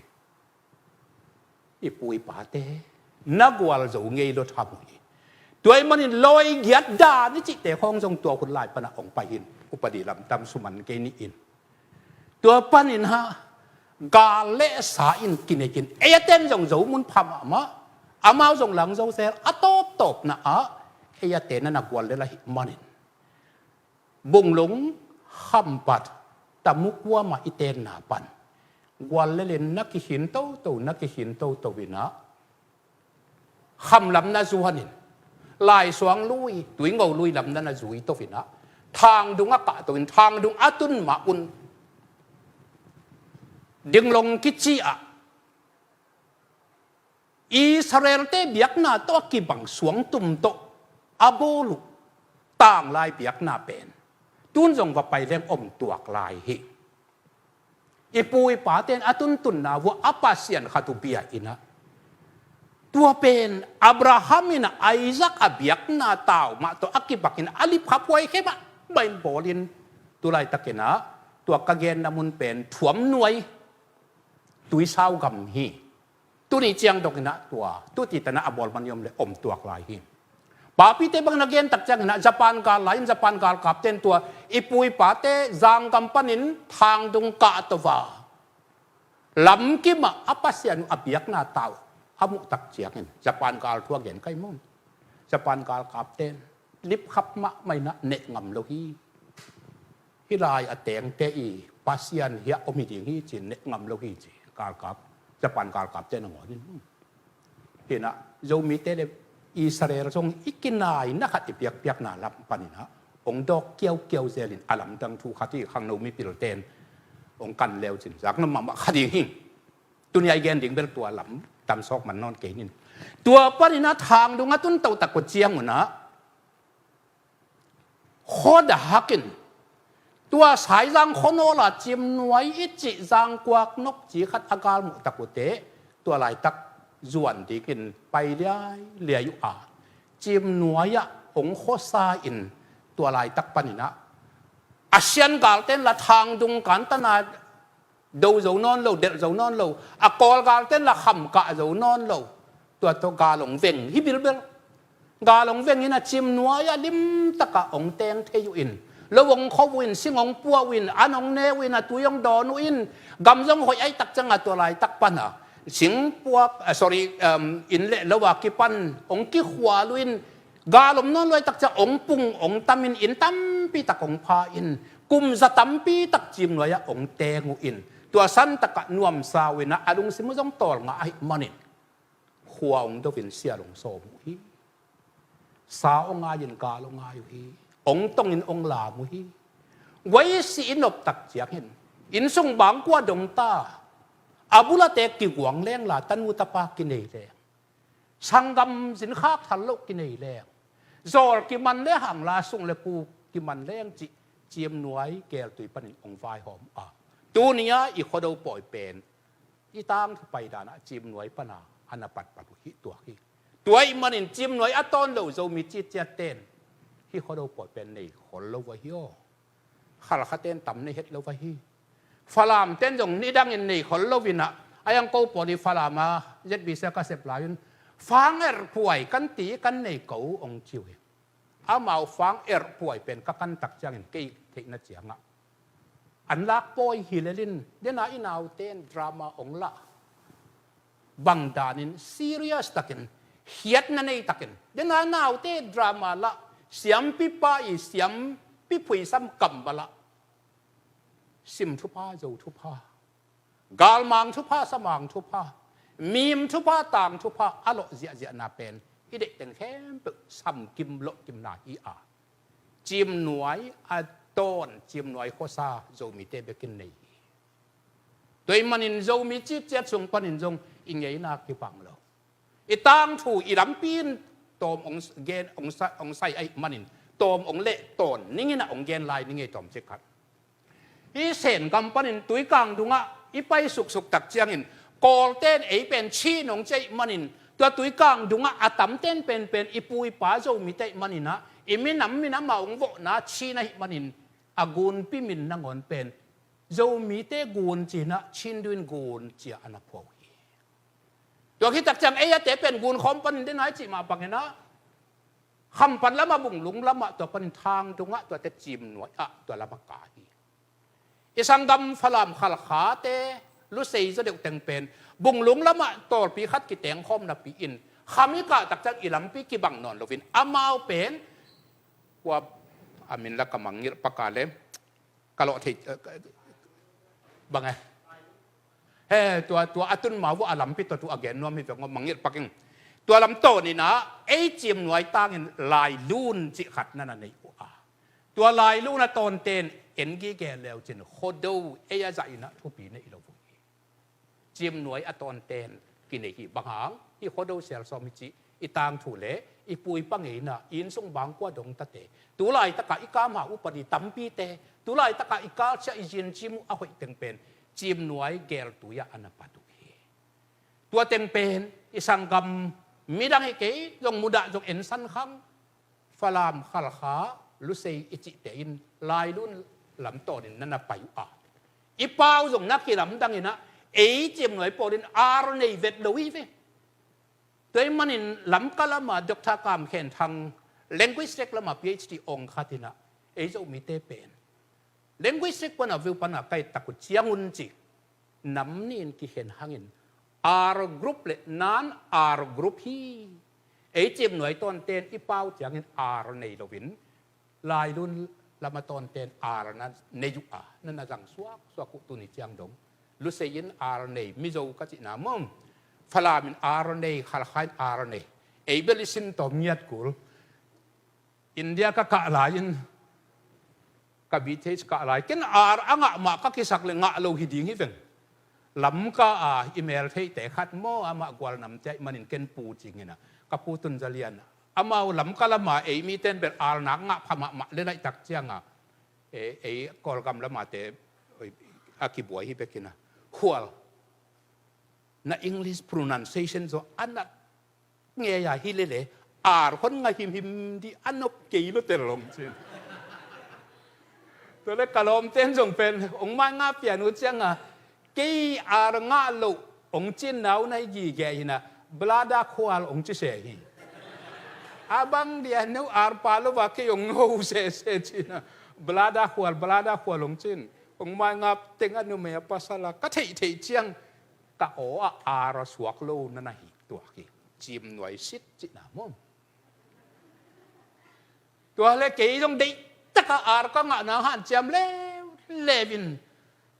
I pu i pate na gualzo ngei lo tham uh hi. Tua i manin lawi giat dan i cihte khawng zong tua hun lai pana hong pai hin upadi lamtam suman kei ni in. Tua panin ha gal le sa in kinekin ei a ten zong zo mun pha mahmah. Amau zong lang zo sel a tawptawpna ah ei a ten na na gual le la hih manin Bunglung, Khampat, Tamu kuamah i tenna pan gual lelin na kikhin toto, na kikhin toto inah Kham lam na zuanin Laisuang lui, Tuingo lui lam na na zui to inah Thangdung a kahto in Thangdung a tun mah un Dinglong kici ah Israelte biakna tawh a kibang suangtum tawh a bawl uh tanglai biakna pen tun zong va pai leng om tuak lai hi. I pu i paten a tuntunna vua a Pasian khat uh bia inah Tua pen Abraham in Isaac a biakna tau mah tawh a kipakin a lipkhaphuai khemah mah in bawlin, tu laitakin ah tua ka genna mun pen thuam nuai tuisau gam hi. Tuni ciang dongin ah tua tuti tanah a bawl man i om le om tuak lai hi. Papite bang na gen tak ciangin ah Japan gal lai in Japan galkapten tua i pu i pate zanggam panin thangdung kah tova lamkimah a Pasian uh a biakna tau a muh tak ciangin Japan gal thu a gen kai maw? Japan galkapten lipkhap mahmah in ah neh ngam lo hi. Hih lai a tengte i Pasian hiah om hi ding hi ci-in neh ngam lo hi ci galkap, Japan galkapte nangawn in. Hi in ah Zomite le Israel zong i kinaina khat i piakpiakna lam panin ah hong dawk kiaukiau zelin a lamdang thu khat hi. Khangno mipilten hong kan leu cin zakna mahmah kha ding hi. Tuni a i gen ding bel tua lam tamsawk man nawn kei nin. Tua panin ah thangdung a tun totak uh ciang un ah khuadahakin tua Saizang khuanawl a Ciimnuai i cih zangkuak nokci khat a galmuh tak uh teh tua laitak zuan dingin pai liailiai uh a, Ciimnuai ah hong khuasa in tua laitak panin ah a sian galten la thangdung kantana do zo nawn lo, delh zo nawn lo. A Kawl galten la kham kah zo nawn lo. Tua tawh gal hong veng hi bilbel. Gal hong veng in a Ciimnuai ah limtakah hong teng thei uh in, lo hong kho uh in, sing hong pua uh in, an hong ne uh in, a tui hong dawn uh in, gam zong hoih ahih tak ciangah tua laitak pana sing puak, ah, sorry, um, inn le lo a kipan hong kikhual uh in, gal om nawn lo ahih tak ciang hong pung hong tam in, inn tampi tak hong pha in, kum za tampi tak Ciimnuai ah hong teng uh in, tua san takah nuamsa uh in ah a lungsim uh zong tawlngah ahih manin khua hong do in sial hong sawm uh hi. Sa hong ngai in gal hong ngai uh hi. Hong tong in hong lam uh hi. Guai si i nop tak ciangin inn sung bangkua dong ta, a bulate kiguang leng la tanu tapa kinei leng, sanggam zin khak thal loh kinei leng, zawl kiman le hang la sung le pu kiman leng cih Ciimnuai geltui panin hong vaihawm a, tuni a i Khuado pawi pen i tangthu pai dan ah Ciimnuai pana a na patpat uh hi tuak hi. Tua ahih manin Ciimnuai a tawn lo Zomi citciatten hih Khuado pawi pen nei khol lo va hi aw. Khalkhaten tam nei het lo va hi. Falamten zong nidangin nei khol lo in ah, a yang ko pawl i Falam a Z B C ka sep lai un, fang erh puai kan ti kan nei ko hong ci uh hi. Amau fang erh puai pen ka kan tak ciangin kei theihna ciangah an lak pawi hi lelin, dena i nauten drama hong lah bang danin serious takin, hiatna nei takin, dena naute drama lah, siampipa i siampi phuisam kam va lah, sim thupha, zo thupha, galmang thupha, samang thupha, mim thupha, tang thupha a lawh ziahziahna pen i deihteng khempeuh samkim lawhkimna hi a, Ciimnuai a tawn, Ciimnuai khuasa Zomite bekin nei hi. Tua ahih manin Zomi citciat sung panin zong i ngeina kibang lo. I tangthu i lampi in tawm hong gen, hong sa-, hong sai ahih manin tawm hong leh tawn ning in ah hong gen lai ning ei tawm cik khat. Hih Sen gam panin Tuikang dungah i pai suksuk tak ciangin Kawlten ei pen Chin hong ci ahih manin, tua Tuikang dungah a tamten penpen i pu i pa Zomite ahih manin ah, i minam minam a hong vawhna Chin ahih manin, a gunpi min nangawn pen Zomite gun ci-in ah Chin duin gun ci-a a na phuah uh hi. Tua khit tak ciang ei a te pen gun khawm panin dena i cih mah bangin ah, Khampat lamah, Bunglung lamah, tua panin Thang dungah, tuate Ciimnuai ah tua lamah ka hi. I sanggam Falam Khalkhate lusei zaw deuh teng pen Bunglung lamah tawlpi khat kiteng khawm napi-in, kham i kah tak ciang i lampi kibang nawn loin, amau pen kua a min la ka mangngilh pak a le, ka lawh thei, eh, bang e. He, tua, tua a tun ma uh a lampi tua tu a gen nuam hi veng aw, mangngilh pak ing. Tua lam tawn in ah, ei Ciimnuai tangin Lailun cih khat na na nei uh a, tua Lailun a tawnten en gige leu cin Khuado ei a zah in ah thupi nei lo uh hi. Ciimnuai a tawnten kinei hi. Bang hang? Hih Khuado sial sawm hi cih i tangthu le i pu i pa ngeina, i inn sung bangkua dong tate, tu laitakah i kamha upadi tampite, tu laitakah i kalsia i zincim uh a hoih teng pen Ciimnuai geltui ah a na pat uh hi. Tua teng pen i sanggam Midang hi kei zong mudah zong ensan khang, Falam, Khalkha, Lusei i cihte in Lailun lam tawnin na na pai uh a, i pau zong na kilamdang inah, ei Ciimnuai pawl in R nei vet lo hi ve. Tua ahih manin Lamka lama Doctor Kam Khen Thang, linguistic lama P H D ong khat inah, ei Zomite pen linguistic pana view pana ka et tak uh ciangun ci, nam nih in kikhen hangin R group le non R group hi. Ei Ciimnuai tawnten i pau ciangin R nei loin, Lailun lama tawnten R na nei uh a, na na zang suaksuak uh. Tuni ciang dong Lusei in R nei, Mizo ka cihna maw, Falam in R nei, Khalkha in R nei. Ei bel i sin tawm ngiat kul. India ka kah lai-in, ka B Th kah lai, ken R a ngah mah ka kisak le ngah lo hi ding hi veng. Lamka a i mel theihte khat maw, amah Gual namte ahih manin ken Pu ci ing inah, ka pu Tun Za Lian, amau Lamka lama ei miten bel R nak ngah pha mahmah le laihtak cianga, ei, ei Kawlgam lamate a kibuai hi bek inah, Khual, na English pronunciation zaw a nat ngei a hi lele, R hon ngah himhim dih, a nop kei lo tel, hong ci in. Tua le ka lawmten zong pen hong maingap pian uh cianga, kei R ngah loh hong ci-in, nau na hi gige hi inah, Blada Khual hong ci se hi. A bang dia, no R pha lo a kei hong no sese ci inah, Blada Khual, Blada Khual hong ci-in. Hong maingap teng a numei a pasal a ka theihtheih ciang, ka aw ah R a suak lo na na hi tuak hi. Ciimnuai sit cihna maw. Tua le kei zong deihtak a R ka ngah nang hanciam leuleu in,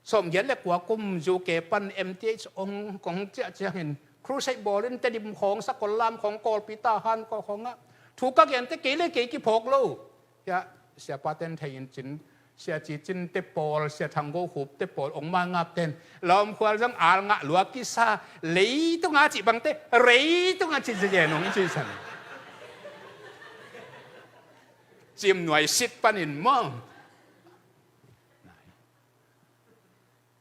sawmgiat le kua kum U K pan M Th ong kong ciah ciangin, crusade bawlin Tedim khawng, Sakollam khawng, Kawlpi, Tahan khawng ah thu ka gente kei le kei kiphawk lo. Hia, siapa ten thei in cin, Sia Ci Cin te pawl, Sia Thang Go Khup te pawl, ong maingap ten, Lawm Khual zong R ngah lua kisa, leitung a cih bangte, reitung a cih zen ong cih san. Ciimnuai sit panin maw.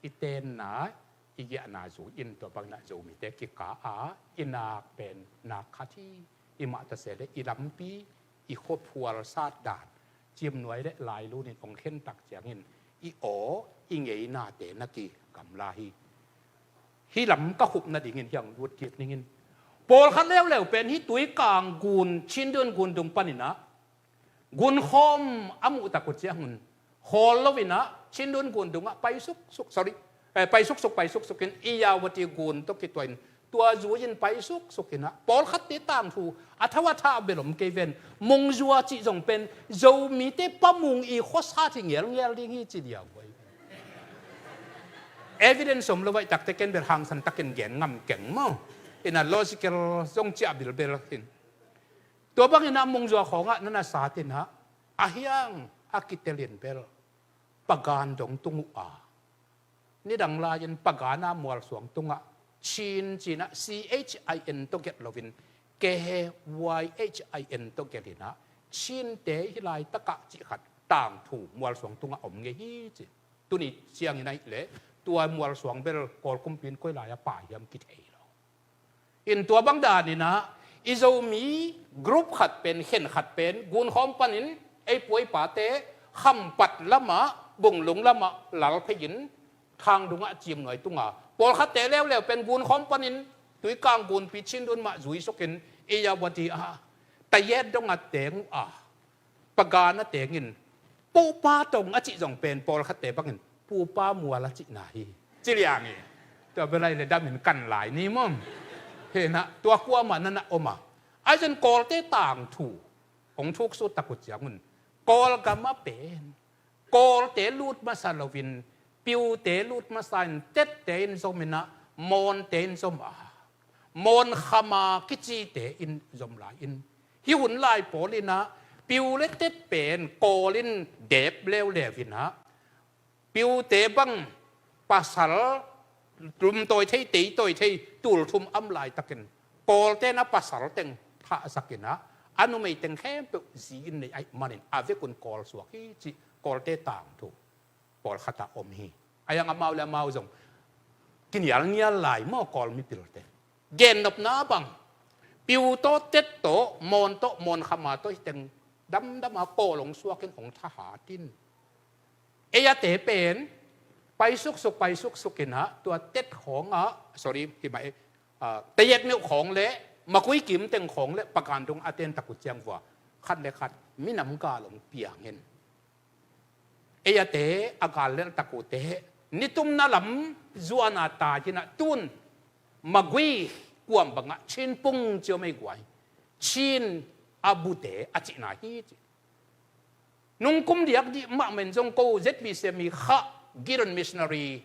I tenna, i giahna zui in, tua bang inah Zomite kikah a i nak pen nak khat hi. I mah ta se le i lampi, i khuaphual sat dan, Ciimnuai le Lailun in ong khen tak ciangin, i aw, i ngeinate na kigamla hi. Hih lam ka khupna dingin hiang lut kik ning in. Pawlkhat leuleu pen hih Tuikang gun, Chindwin gun dung pan inah, gunkhawm a muh tak uh ciangun, khawl lo inah, Chindwin gun dungah pai suksuk, sorry, eh, pai suksuk, pai suksuk in, Irrawaddy gun tawh kituah in, tua zui in pai suksuk inah, pawlkhatte tangthu a thau a thah a bel om kei ven. Mungzua cih zong pen Zomite Pa Mung i khuasat hi ngelngel ding hi ci liau uh hi. Evidence om lo ahih takte ken bel hangsan takin gen ngam keng maw. Inah logical zong ciah bilbel hin. Tua bang inah Mungzua khawngah na na sat inah, a hiang a kitelin bel Pagan dong tung uh a, nidang lai-in Pagan a mualsuang tungah Chin ci inah, C H I N tawh gelh loin, K Y H I N tawh gelh inah, Chinte hih laitakah cih khat tangthu mualsuang tungah om ngei hi ci. Tuni ciangin ahih leh tua mualsuang bel Kawl kumpi in koi lai-ah pai hiam kithei lo. In tua bang dan inah, i Zomi group khat pen, khen khat pen, gunkhawm panin, ei pu ei pate, Khampat lamah, Bunglung lamah lal phei in, Thangdung ah Ciimnuai tunga, pawlkhatte leuleu pen gunkhawm panin, Tuikang gunpi Chindwin mah zui sukin, Irrawaddy ah, Tayet dong a teng uh a, Pagan a tengin, Pupa tong a cih zong pen pawlkhatte bangin Pupa mual a cihna hi. Ci liang hi. Tua bel ahih leh damin kan lai ni maw. Hi inah, tua kuamah na na om a. Ahi zongin Kawlte tangthu ong thuksut tak uh ciangun, Kawlgam ah pen Kawlte lut masa loin, Piute lut masa in, Tette in zom inah, Mawnte in zom a, Mawn khama kicite in zom lai-in, hih hun lai pawl inah Piu le Tet pen Kawl in dep leuleu inah, Piute bang pasal lumtawi thei, teitawi thei, tulthum om laitakin, Kawlte na pasal teng thahsak inah, a numei teng khempeuh zi in nei ahih manin, a vekun Kawl suak hi cih Kawlte tangthu pawlkhat ah om hi. A hiang amau le amau zong kinialngial lai maw, Kawl mipilte. Gennopna bang, P Piu tawh, Tet tawh, Mon tawh, Mon Kham a tawh hi teng damdam a Kawl hong suak in hong thahat in. Ei a te pen pai suksuk, pai suksuk in ah, tua Tet khawng ah, sorry, hi mah e, ah, Tayet Myo khawng le Magway kim teng khawng le Pagan dong a ten tak uh ciang vua khat le khat minam gal hong piang in. Ei a te a gal lelh tak uh te nitumna lam zuan a tai in ah, tun Magway kuam bangah Chin Pung ci om ei guai. Chin a bute a cihna hi ci. Nung kum diak dih mahmah in zong ko Z B C mi kha Gideon missionary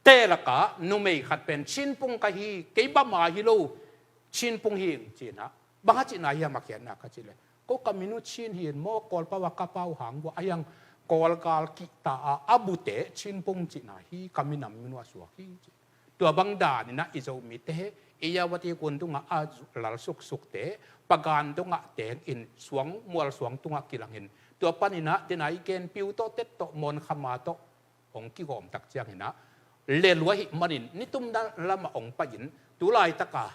te lakah numei khat pen Chin Pung ka hi, kei Bama hi lo, Chin Pung hi ing ci in ah. Bang a cihna hiam a khiatna ka cih leh, ko ka min uh Chin hi in maw, Kawl pau a ka pau hang vua, a hiang Kawl gal kihta a, a bute Chin Pung cihna hi, ka minam min uh a suak hi ci. Tua bang dan in ah i Zomite Irrawaddy gun tungah a lal suksukte Pagan dongah teng in suang, mual suang tungah kilang in, tua pan in ah dena i gen Piu tawh, Tet tawh, Mon Kham a tawh hong kigawm tak ciang in ah, lelua hi manin nitumna lamah hong pai in, tu laitak a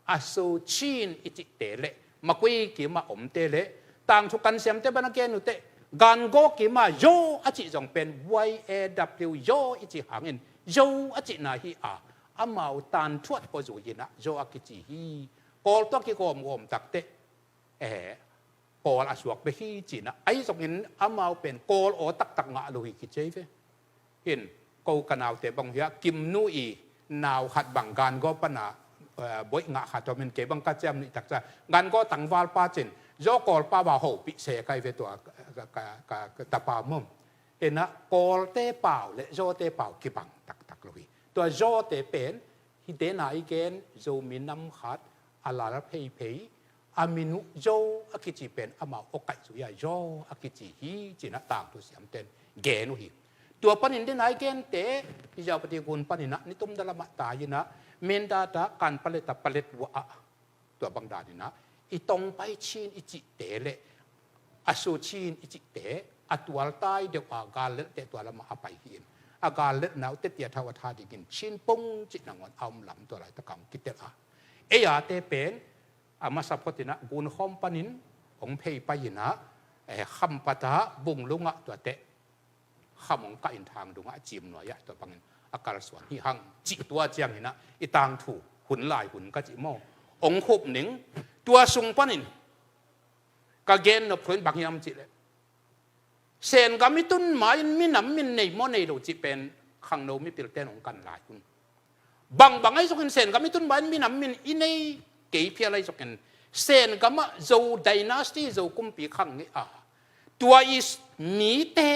Aso Chin i cihte le Magway kim a omte le tangthu kan siamte bang a gen uh teh, Gangaw kim a Yaw a cih zong pen Y A W Yaw i cih hangin Zo a cihna hi a, amau tangthu a pua zui in ah Yaw a kici hi. Kawl tawh kigawmgawm tak teh, eh, Kawl a suak bek hi ci in ah, ahi zongin amau pen Kawl aw taktak ngah lo hi kici ei ve. Hin, ko ka naute bang uh hi a, Kim nu i nau khat bang Gangaw pan a, eh, boih ngah khat om in, kei bang ka ciam nuih tak ciang Gangaw tangval pa cin, Zo Kawl pau a hopih se ka hi ve, tua ka, ka, ka, ka tapa mum. Ina Kawlte pau le Zote pau kibang taktak lo hi. Tua Zote pen hi dena i gen Zomi nam khat a lal pheiphei, a min uh Zo a kici pen amau aw kaih zui a Zo a kici hi ci in ah tangthu siamten gen uh hi. Tua panin dena i gente Irrawaddy gun pan in ah nitumna lamah tai in ah, Mindat ah, Kanpetlet ah, Paletwa ah, tua bang dan in ah i Tongpai Chin i cihte le Aso Chin i cihte a tualtai deuh a gal lelhte tua lamah a pai hi in, a gal lelhna uh teti a thau a tha dingin Chin Pung cih nangawn a om lam tua laitak a hong kitel a. Ei a te pen a masa phot in ah Gunkhawm panin hong phei pai in ah, eh, Khampat ah, Bunglung ah, tua teh Kham hong kah in Thangdung ah, Cimnuai ah, tua bangin a kalsuan hi hang cih, tua ciang in ah i tangthu hun lai hun ka cih maw, hong khup ning. Tua sung panin ka gen nop thu in bang hiam cih leh, Sen gam i tun ma-in minam min nei maw nei lo cih pen khangno mipilten hong kan lai un. Bangbang ahi zongin Sen gam i tun ma-in minam min i nei kei phial ahi zongin, Sen gamah Zo dynasty, Zo kumpi khang ngei a, tua i mite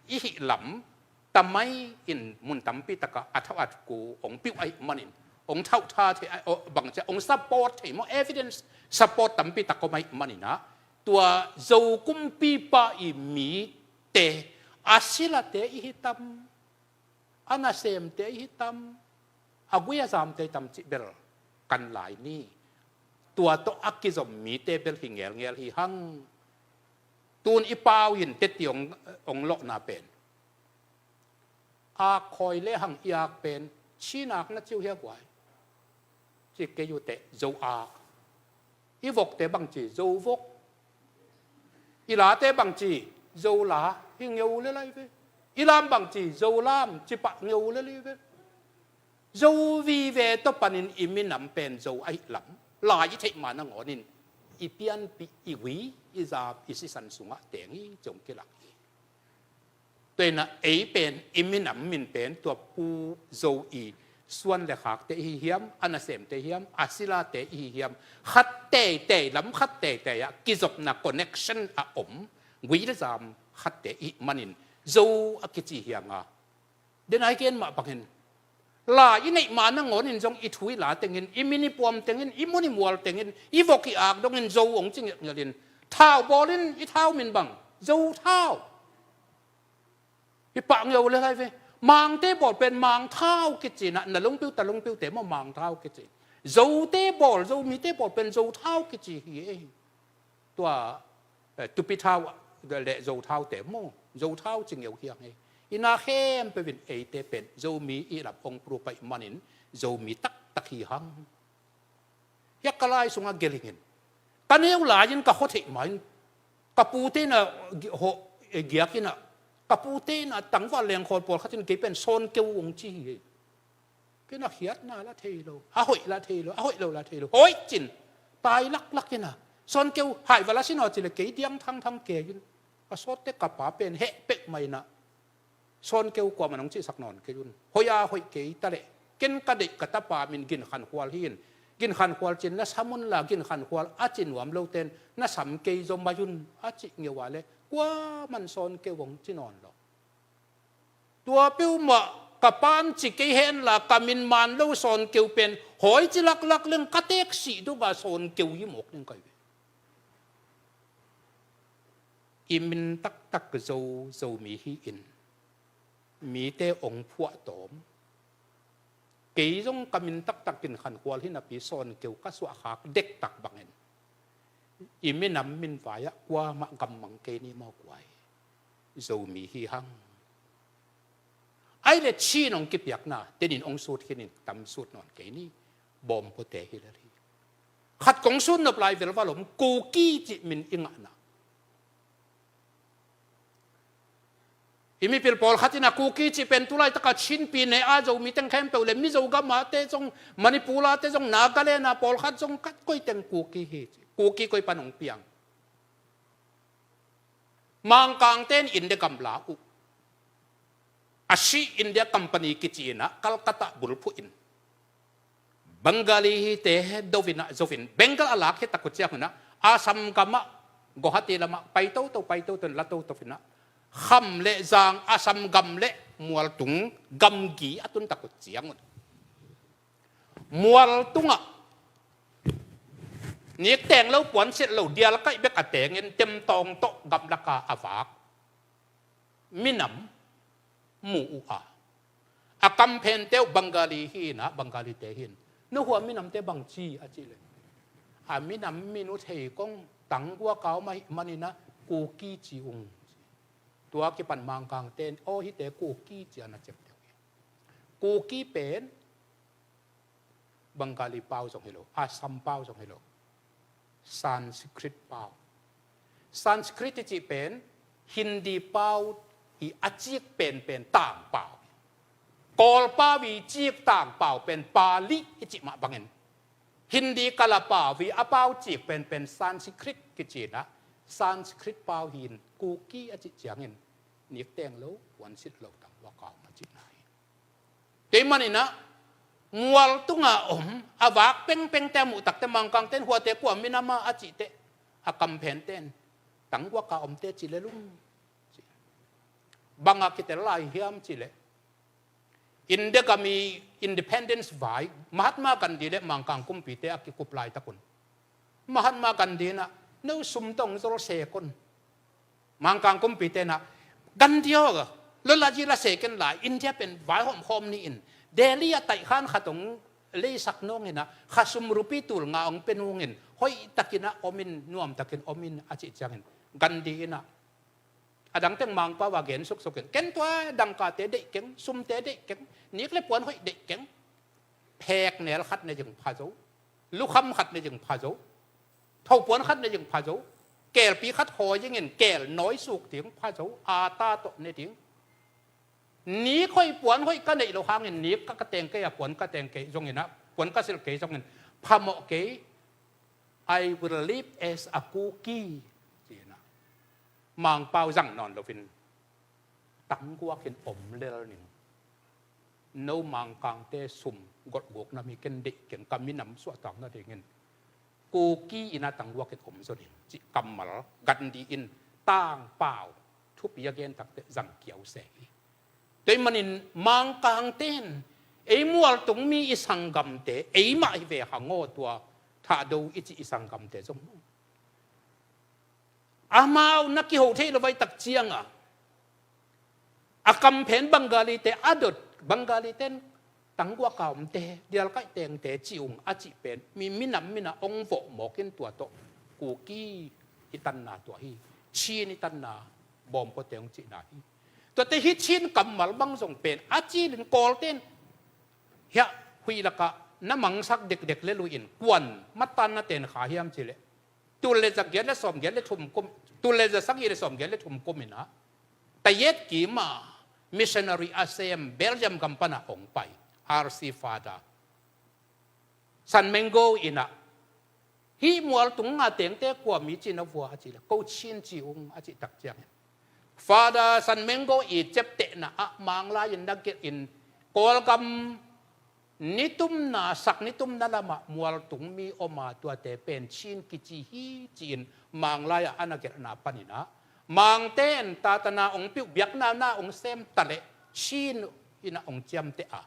i hih lam tamai in mun tampi takah a thau a ku hong piuh ahih manin, hong thauhtha thei, bangcia hong support thei maw, evidence support tampi tak om ahih manin ah, tua Zo kumpipa i mite, a silate i hi tam, a nasemte i hi tam, a gui a zamte i tam cih bel kan lai ni. Tua tawh a kizom mite bel hi ngelngel hi hang. Tun i pau in teti hong, hong lawhna pen, ak khawi le hang i ak pen Chin ak na ci uh hia guai? Ci kei uh teh, Zo ak. I vokte bang ci? Zo vok. I late bang ci? Zo la. Hi ngeu le lai ve. I lam bang ci? Zo lam. Ci pah ngeu le lai ve. Zo vive tawh panin i minam pen Zo ahih lam lai i theih ma nangawnin i pianpih, i gui, i zam, i sisan sungah teng hi, ci hong kilak hi. Tua in ah ei pen i minam min pen tua Pu Zo i suan le khakte i hi hiam, a nasemte i hi hiam, a silate i hi hiam, khat teitei, lam khat teitei ah kizopna connection a om, gui le zam khatte i hih manin Zo a kici hi hang a. Dena i gen mah bangin, la i neih ma nangawnin zong i thu i la tengin, i min i puam tengin, i mun i mual tengin, i vok i ak dongin Zo hong ci ngelhngelhin, thau bawlin, i thau min bang? Zo thau. Hi pah ngeu le lai ve. Mangte bawl pen Mang thau kici in ah, na lungpiu ta lungpiute maw, Mang thau kici. Zote bawl, Zomite bawl pen Zo thau kici hi ei. Tua, eh, Tupi thau le Zo thaute maw, Zo thau ci ngeu hi hang ei. I na khempeuh in eite pen Zomi i lam hong prup ahih manin Zomi taktak hi hang. Hiah ka lai sungah gelingin, ka neu lai-in ka khua theih ma-in, ka pute in a gi-, hawh, eh, giakin a, ka pute in a tangval lengkhawl pawlkhat in kei pen Sawnkeu hong ci hi. Kei in a khiatna la thei lo, a hoih la thei lo, a hoih lo la thei lo, hoih cin, tai laklak in a, Sawnkeu hai va la sin aw ci leh kei diang thangthang kei in, ka sawt teh ka pa pen heh pek mah in a, Sawnkeu kuamah nong cihsak nawn kei un. Hoih a hoih kei ta leh, ken ka deih ka tapa min Gin Khan Khual hi in, Gin Khan Khual cin na sam un la, Gin Khan Khual a ci nuam lote'n na sam kei zaw mai un, a cih ngeu a leh kuamah'n Sawnkeu hong ci nawn lo. Tua peuhmah ka pa'n ci kei hen la, ka min man lo Sawnkeu pen hawi ci laklak leng ka teek sih duk a Sawnkeu hi mawk ding ka hi ve. I min taktak Zo, Zomi hi in, mite hong phuahtawm. Kei zong ka min taktak Gin Khan Khual hi napi Sawnkeu ka suahkhak dektak bangin, i minam min vai-ah kuamah gammang kei ni maw guai. Zomi hi hang. Ai le Chin hong kipiakna, tenin hong sut khin in tam sut nawn kei ni. Bawm pawte hi lel hi. Khat kong sut nop lai velval om, Kuki cih min i ngahna. I mipil pawlkhat in a Kuki cih pen tulaitak a Chin pi ne a Zomi teng khempeuh le Mizo gam a te zong, Manipur a te zong, Nagaland a pawlkhat zong, khat koi teng Kuki hi ci. Kuki koi pan hong piang. Mangkangte'n India gam la uh. A si India company kici in a Calcutta bulphuh in, Bengali hi te do in a zo in, Bengal a lak hi tak uh ciang un a, Assam gam ah, Guwahati lam ah pai toto, pai toto in la toto in a, kham le zang, Assam gam le mualtung gamgi a tun tak uh ciang un, mualtung ah nikteng lo, puansilh lo, dialkaih bek a tengin, temtawng tawh gamlak a a vak minam mu uh a, a kamphente uh Bengali hi in a, Bengalite hi in, "No hua minamte bang ci?" a cih leh, "A minam min uh thei kong, Tangua kau mah hi manin a Kuki ci ung." Tua kipan Mangkangte'n, "Aw, hihte Kuki ci a na cem deuh hi." Kuki pen Bengali pau zong hi lo, Assam pau zong hi lo, Sanskrit pau. Sanskrit i cih pen Hindi pau hi, a cik penpen tangpau. Kawl pau i cik tangpau pen Pali i cih mah bangin, Hindi kala pau hi, a pau cik penpen Sanskrit kici in a, Sanskrit pau hi in Kuki a cih ciangin, nikteng lo, puansilh lo, Tangua kau mah cihna hi. Tua ahih manin a, mualtung a om, a vak pengpengte a muh tak teh Mangkangte'n, "Huate kua minam a?" a cih teh, a kamphente'n, "Tangua kau omte ci lel ung," ci. Bang a kitel lai hiam cih leh, India gam i independence vai, Mahatma Gandhi le Mangkang kumpite a kikup laitak un, Mahatma Gandhi in a, "No sum tawh zol sek un." Mangkang kumpite in a, "Gandhi aw, lo la ji la sek in la, India pen vaihawm khawm ni in, Delhi ah taihkhan khat hong leisak nuam in a, kha sum rupee tul nga hong pia nuam in, hoihtakin a om in, nuamtakin om in," a cih ciangin, Gandhi in a, a dang teng Mangpau a gen suksuk in, "Ken tua dangkate deih keng, sumte deih keng, nik le puan hoih deih keng. Pheknel khat ne ding pha zo, lukham khat ne ding pha zo, thopuan khat ne ding pha zo, kelpi khat hawi dingin kel nawi suk ding pha zo, ata tawh ne ding. Nik hoih puan hoih ka neih loh hangin nik ka, ka teng kei a, puan ka teng kei zongin a, puan ka silh kei zongin phamawh kei. I will live as a Kuki," ci in a, Mangpau zang nawn loin, "Tangua in om lel ning. No Mangkangte sum golhgukna mi ken deih keng, ka minam suahtakna dingin Kuki in a Tangua in om zaw ning," cih kammal Gandhi in tangpau thupi a gen tak teh zang kiau se hi. Tua ahih manin Mangkangte'n, "Ei mualtung mi i sanggamte ei mah hi ve hang aw, tua Thado i cih i sanggamte zong maw, amau na kiho thei lo vai tak ciang a, a kamphen Bengalite a dot, Bengalite'n, 'Tangua kau omte, dialkaih tengte ci ung,' a cih pen mi, minam min a hong vawh mawk in, tua tawh Kuki i tanna tua hi, Chin i tanna, Bawmpuate hong cihna hi. Tuate hih Chin kammal bang zong pen a cilin Kawlte'n hiah huih lakah na mangsak dekdek le lui-in kuan matan na ten kha hiam cih leh, tul le za giat le sawm giat le thum kum, tul le za sagih le sawm giat le thum kum in ah, Tayet Kim a missionary a sem Belgium gam pan a hong pai R C Father San Menggo in ah, hih mualtung nga tengte kua mi ci na vua a cih leh, ko Chin ci ung a cih tak ciangin, Father San Menggo i ciaptehna ah Manglai in na gelh in, Kawlgam nitumna, sak nitumna lamah mualtung mi om a, tuate pen Chin kici hi ci-in Manglai ah a na gelhna panin ah, Mangte in tatana hong piuh, biakna na hong sem ta leh Chin in ah hong ciamteh a,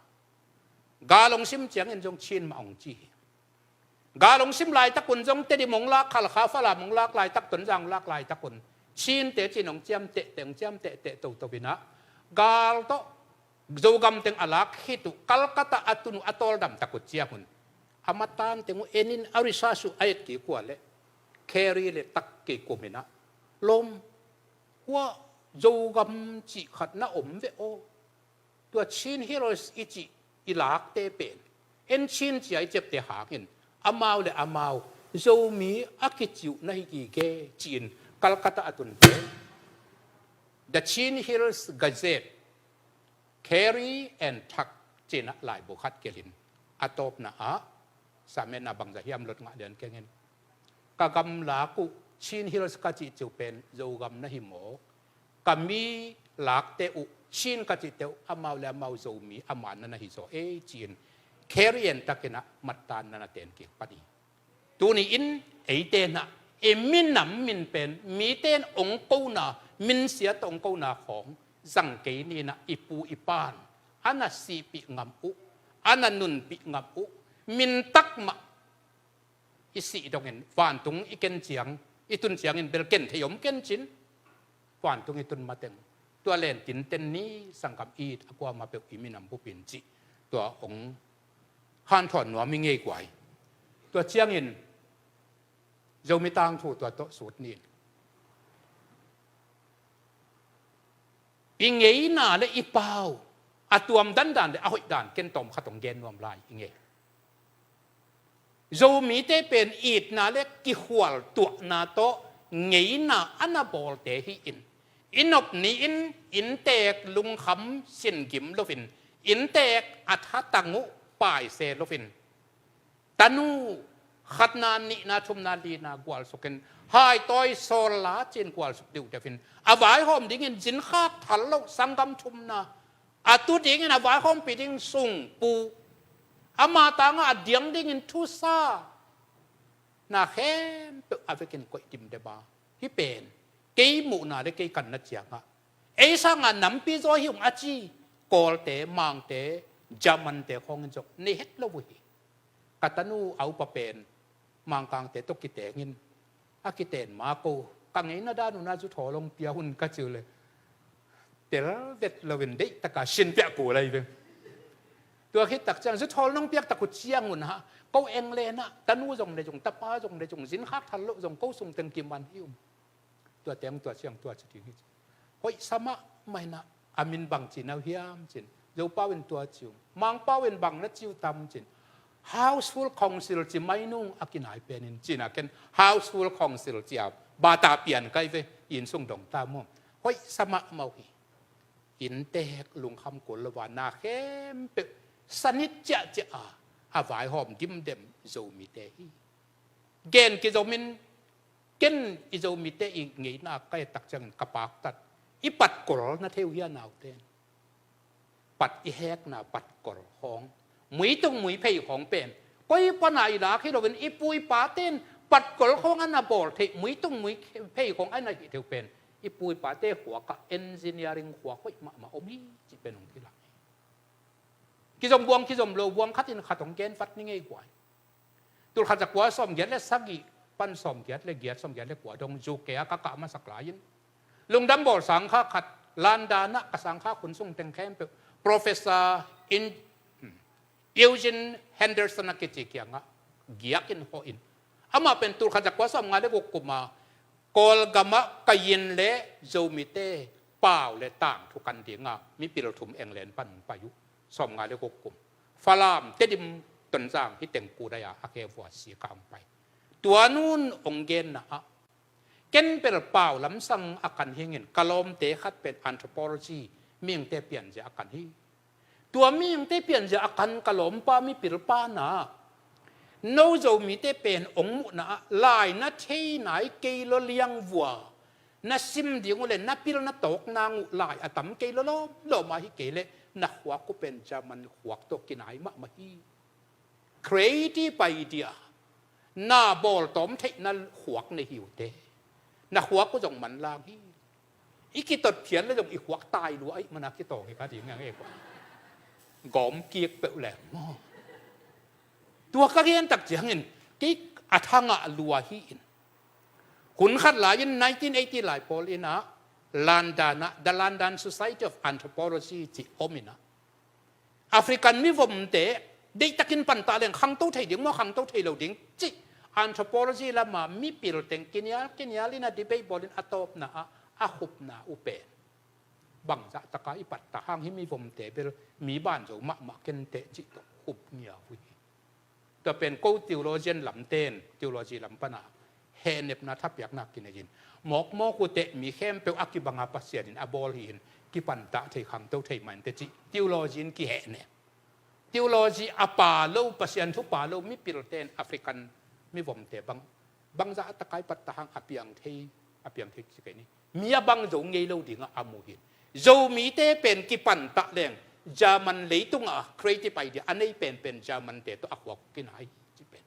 gal hong sim ciangin zong Chin mah hong ci hi. Gal hong sim laitak un zong Tedim hong lak, Khalkha, Falam hong lak laitak, Tonzang hong lak laitak un Chinte ci-in hong ciamtehteh, hong ciamtehteh toto in ah, gal tawh Zogam teng a lak khit uh, Calcutta a tun uh a tawldam tak uh ciang un, a matan teng uh en in a research uh a et kik uh leh, Carey le Tak kei kum in ah, lawm, hua Zogam cih khat na om ve aw. Tua Chin Hills i cih i lakte pen, en Chin ci-a i ciapteh hangin, amau le amau Zomi a kici uh na hi gige ci-in Calcutta a tunte The Chin Hills Gazette, Carey and Tak ci-in ah laibu khat gelh in, a tawpna ah, sametna bangzah hiam lot ngah lian keng in, ka gamlak uh Chin Hills ka cihcih uh pen Zogam na hi mawk, ka mi lakte uh Chin ka cihte uh amau le amau Zomi a manna na hi zaw ei ci-in, Carey and Tak in ah mattanna na ten kik pan hi. Tuni in eite in ah i minam min pen mite in hong kona, minsia tawh hong kona khawng zang kei ni in ah, i pu i pa'n a na sihpih ngam uh, a na nunpih ngam uh, min tak mah i sih dongin vantung i ken ciang, i tun ciangin bel ken thei om ken cin, vantung i tun mateng tua len tinten ni, sanggam it a kuamah peuh i minam bupin cih tua hong hanthawn nuam i ngei guai. Tua ciangin Zomi Tangthu tua tawh sut ni in, i ngeina le i pau a tuam dandan le a hoih dan ken tawm khat hong gen nuam lai i ngei. Zomite pen itna le kikhual tuahna tawh ngeina a na bawlte hi in, i nop ni-in inntek lungkham singim loin, inntek a thatang uh paise loin, tanu khatna, nihna, thumna, lina gualsukin, haitawi sawlla cin gualsuk deuhdeuhin, a vaihawm dingin zin khak thal loh sanggam thumna, a tu dingin a vaihawmpi ding sungpu, ama tangah a diang dingin thusa, na khempeuh a vekin koih dimdem a, hih pen kei muhna le kei kanna ciangah ei sanga nampi zaw hi ung a ci Kawlte, Mangte, Germante khawngin zong nei het lo uh hi. Ka tanu a upa pen Mangkangte tawh kitengin, a kiten ma ko, ka ngeina dan un a zuthawl hong pia un ka ci uh leh, tel vet loin deihtaka sin piak kul lai ve. Tua khit tak ciang zuthawl nong piak tak uh ciang un ha, ko England ah tanu zong le zong, tapa zong le zong, zin khak thal loh zong ko sung teng kiman hi um. Tua teng tua ciang tua ci ding hi ci. Hoih sa mahmah in ah, a min bang ci na uh hiam cin, Zopau in tua ci uh, Mangpau in bang na ci uh tam cin, Household Council ci mai nung a kinai penin cin a, ken Household Council ci a bata pian kai ve, inn sung dong ta maw. Hoih sa mahmah uh hi. Inntek lungkham kul lo a, na khempeuh sanit ciahciah a, a vaihawm dimdem Zomite hi. Gen kizomin, ken i Zomite i ngeina ka et tak ciangin ka paktat. I patkol na thei uh hia naute? Pat i hekna patkol khawng, muitung muiphei khawng pen koi pana i lak hi loin, i pu i pate in patkol khawng a na bawl theih, muitung muiphei khawng a na hih theih uh pen i pu i pate khuakah engineering khuak hoih mahmah om hi cih pen hong kilak hi. Kizom buang kizom lo buang khatin khat hong gen vat ni ngei guai. Tulkhat zakua sawmgiat le sagih pan sawmgiat le giat, sawmgiat le kua dong U K a ka kah masak lai-in, lungdam bawl sangkha khat, London ah ka sangkha khun sung teng khempeuh Professor in, hmm, Eugene Henderson a kici kiangah giakin hawhin, amah pen tulkhat zakua sawmnga le guk kum a Kawlgamah Kayin le Zomite pau le tangthu kan dinga mipil thum England pan hong pai uh. Sawmnga le guk kum. Falam, Tedim, Tonzang hih teng kudai-a a kevua sik a hong pai. Tua nun hong genna ah, ken bel pau lamsang a kan hi ing in, ka lawmte khat pen anthropology, mihingte pianzia a kan hi. Tua mihingte pianzia a kan ka lawmpa mipilpa na, no Zomite pen hong muhna ah, lai na thei nai kei lo liangvua na sim ding uh le na pil na tawk nang uh lai a tam kei lo lawm, lawm a hi kei leh na khuak uh pen German khuak tawh kinai mahmah hi. Creative idea, na bawltawm theihna khuak nei hi uh teh, na khuak uh zong manlang hi. I kitot phial le zong i khuak tai lua ahih mana kitawng hi ka ding ngang e kua. Gawm kik peuh leng maw. Tua ka gen tak ciangin kei a thangah lua hi in. Hun khat lai-in nineteen eighty lai pawl in ah, London ah, The London Society of Anthropology cih om in ah, African mivomte deihtakin pantah leng khangto thei ding maw, khangto thei lo ding cih anthropology lama mipil teng kinial kinial in a debate bawlin a tawpna ah a khupna uh pen bangzah taka i pattah hang hih mivomte bel mi banzo mahmah kenteh cih tawh khup ngiau uh hi. Tua pen ko theologian lamten theology lam pana hehnepna thapiakna kinei in, mawkmawk uh teh mi khempeuh a kibanga Pasian in a bawl hi in, kipantah thei khangto thei mah inteh cih theology in kihehnem. Theology a pha lo, Pasian thu pha lo mipilten African mivomte bang bangzah a takai pattah hang a piang thei, a piang thei ci kei ni. Mi a bang zo ngei lo dingah a mu hi in. Zomite pen kipantah leng German leitungah creative idea a nei penpen Germante tawh a khuak kinai hi ci pen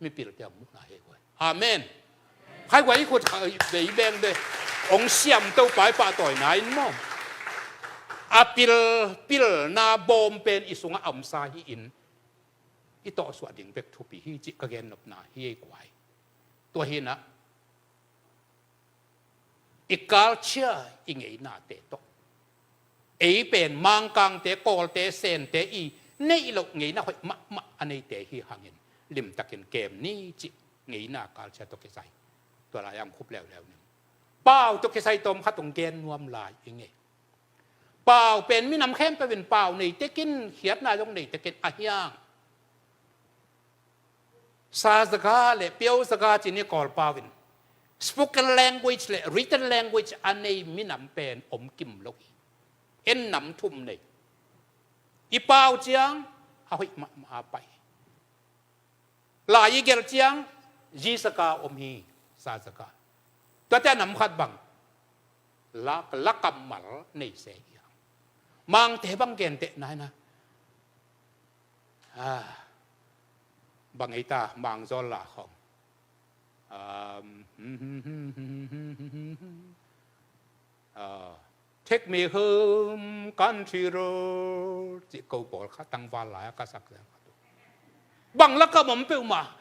mipilte a muhna hi guai. Amen. Khai guai i khut bei beng de. Hong siamto pai pahtawina in maw, a pil, pilna bawm pen i sungah a omsa hi in, i tawhsuah ding bek thupi hi cih ka gennopna hi ei guai. Tua hi in ah, i culture, i ngeinate tawh, ei pen Mangkangte, Kawlte, Sente i neih loh ngeina hoih mahmah a neite hi hangin limtakin kem ni cih ngeina culture tawh kisai. Tua lai-ah hong khup leuleu ning. Pau tawh kisai tawm khat hong gen nuam lai i ngei. Pau pen minam khempeuh in pau nei tekin, khiatna zong nei tekin, a hiang Sazaga le Piauzaga ci-in i Kawl pau in spoken language le written language a nei minam pen om kim lo hi. En nam thum nei. I pau ciang a hoih mahmah a pai. Lai i gelh ciang Zizaka om hi, Sazaka. Tuate a nam khat bang la, la kammal nei se hi hang. Mangte bang gentehna in ah, ah, bang ei ta Mang zawl la khawng, um, ah, Take me home, country road, cih ko pawlkhat tangval lai-a ka sak ziang khat uh. Bang la kam om peuhmah.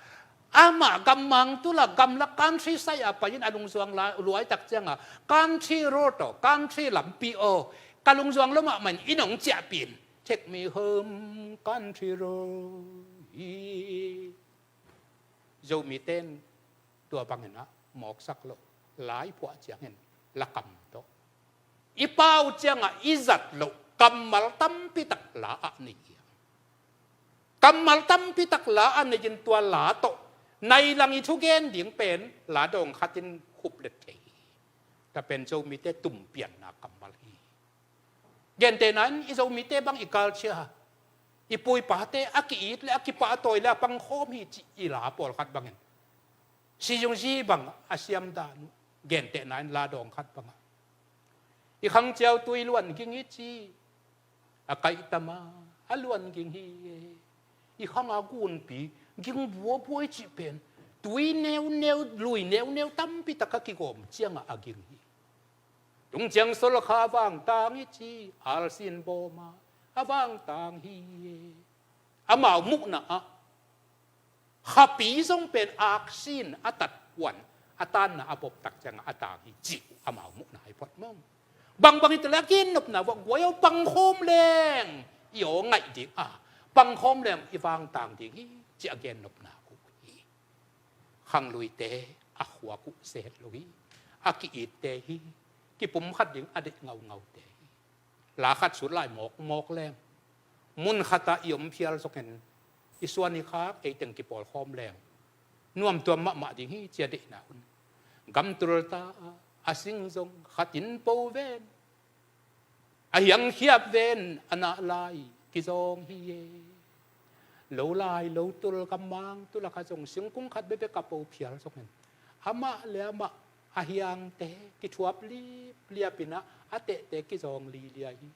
Amah gammang tu la gamla countryside ah pai-in a lungzuang la, luai tak ciangah country road aw, country lampi aw, ka lungzuang lo mahmah in, in hong ciahpih in. Take me home, country road. Hi. Zomite in tua bangin ah mawksak loh, la i phuah ciangin la kam tawh, i pau ciangah i zat loh kammal tampi tak la ah nei hi. Kammal tampi tak la ah nei-in tua la tawh nai lang i thugen ding pen la dawng khatin khup let thei hi. Tua pen Zomite tumpianna kammal hi. Gentehna in i Zomite bang i culture, i pu i pate a ki-it le a kipahtawi le a pangkhawm hi cih i la pawlkhat bangin, Siyungzi bang a siam dan uh, gentehna in la dawng khat bangah, i khangciau tui luan ging hi ci, a kaihtam a, a luan ging hi. I khang a gunpi ging buabuai cih pen tui neuneu, lui neuneu tampi tak a kigawm ciangah a ging hi. Tung ciang sol kha vangtang hi ci, alsin bawm a, a vangtang hi. Amau muhna ah khapi zong pen aksin a tat huan a tanna a bawp tak ciangah a tang hi cih uh amau muhna hi phot mawng. Bangbang hi ta leh a gennopna uh ah guai aw, pangkhawm leng i aw ngaih ding a, pangkhawm leng i vangtang ding hi cih a gennopna uh hi. Khangluite a khuak uh se het lo hi. A ki-itte hi. Kipumkhat ding a deih ngaungaute hi. La khat sut lai mawkmawk leng, mun khatah i om phial zongin i suan i khak ei teng kipawlkhawm leng nuamtuam mahmah ding hi, ci a deihna hun. Gam tulta a sing zong khatin po ven. A hiangkhiap ven, a nah lai kizawng hi e. Lo lai lo tul, gammang tul a kha zong singkung khat bekbek a po phial zong hen, amah le amah a hiangte kithuap lipliap in ah a tehte kizawng lilia hi.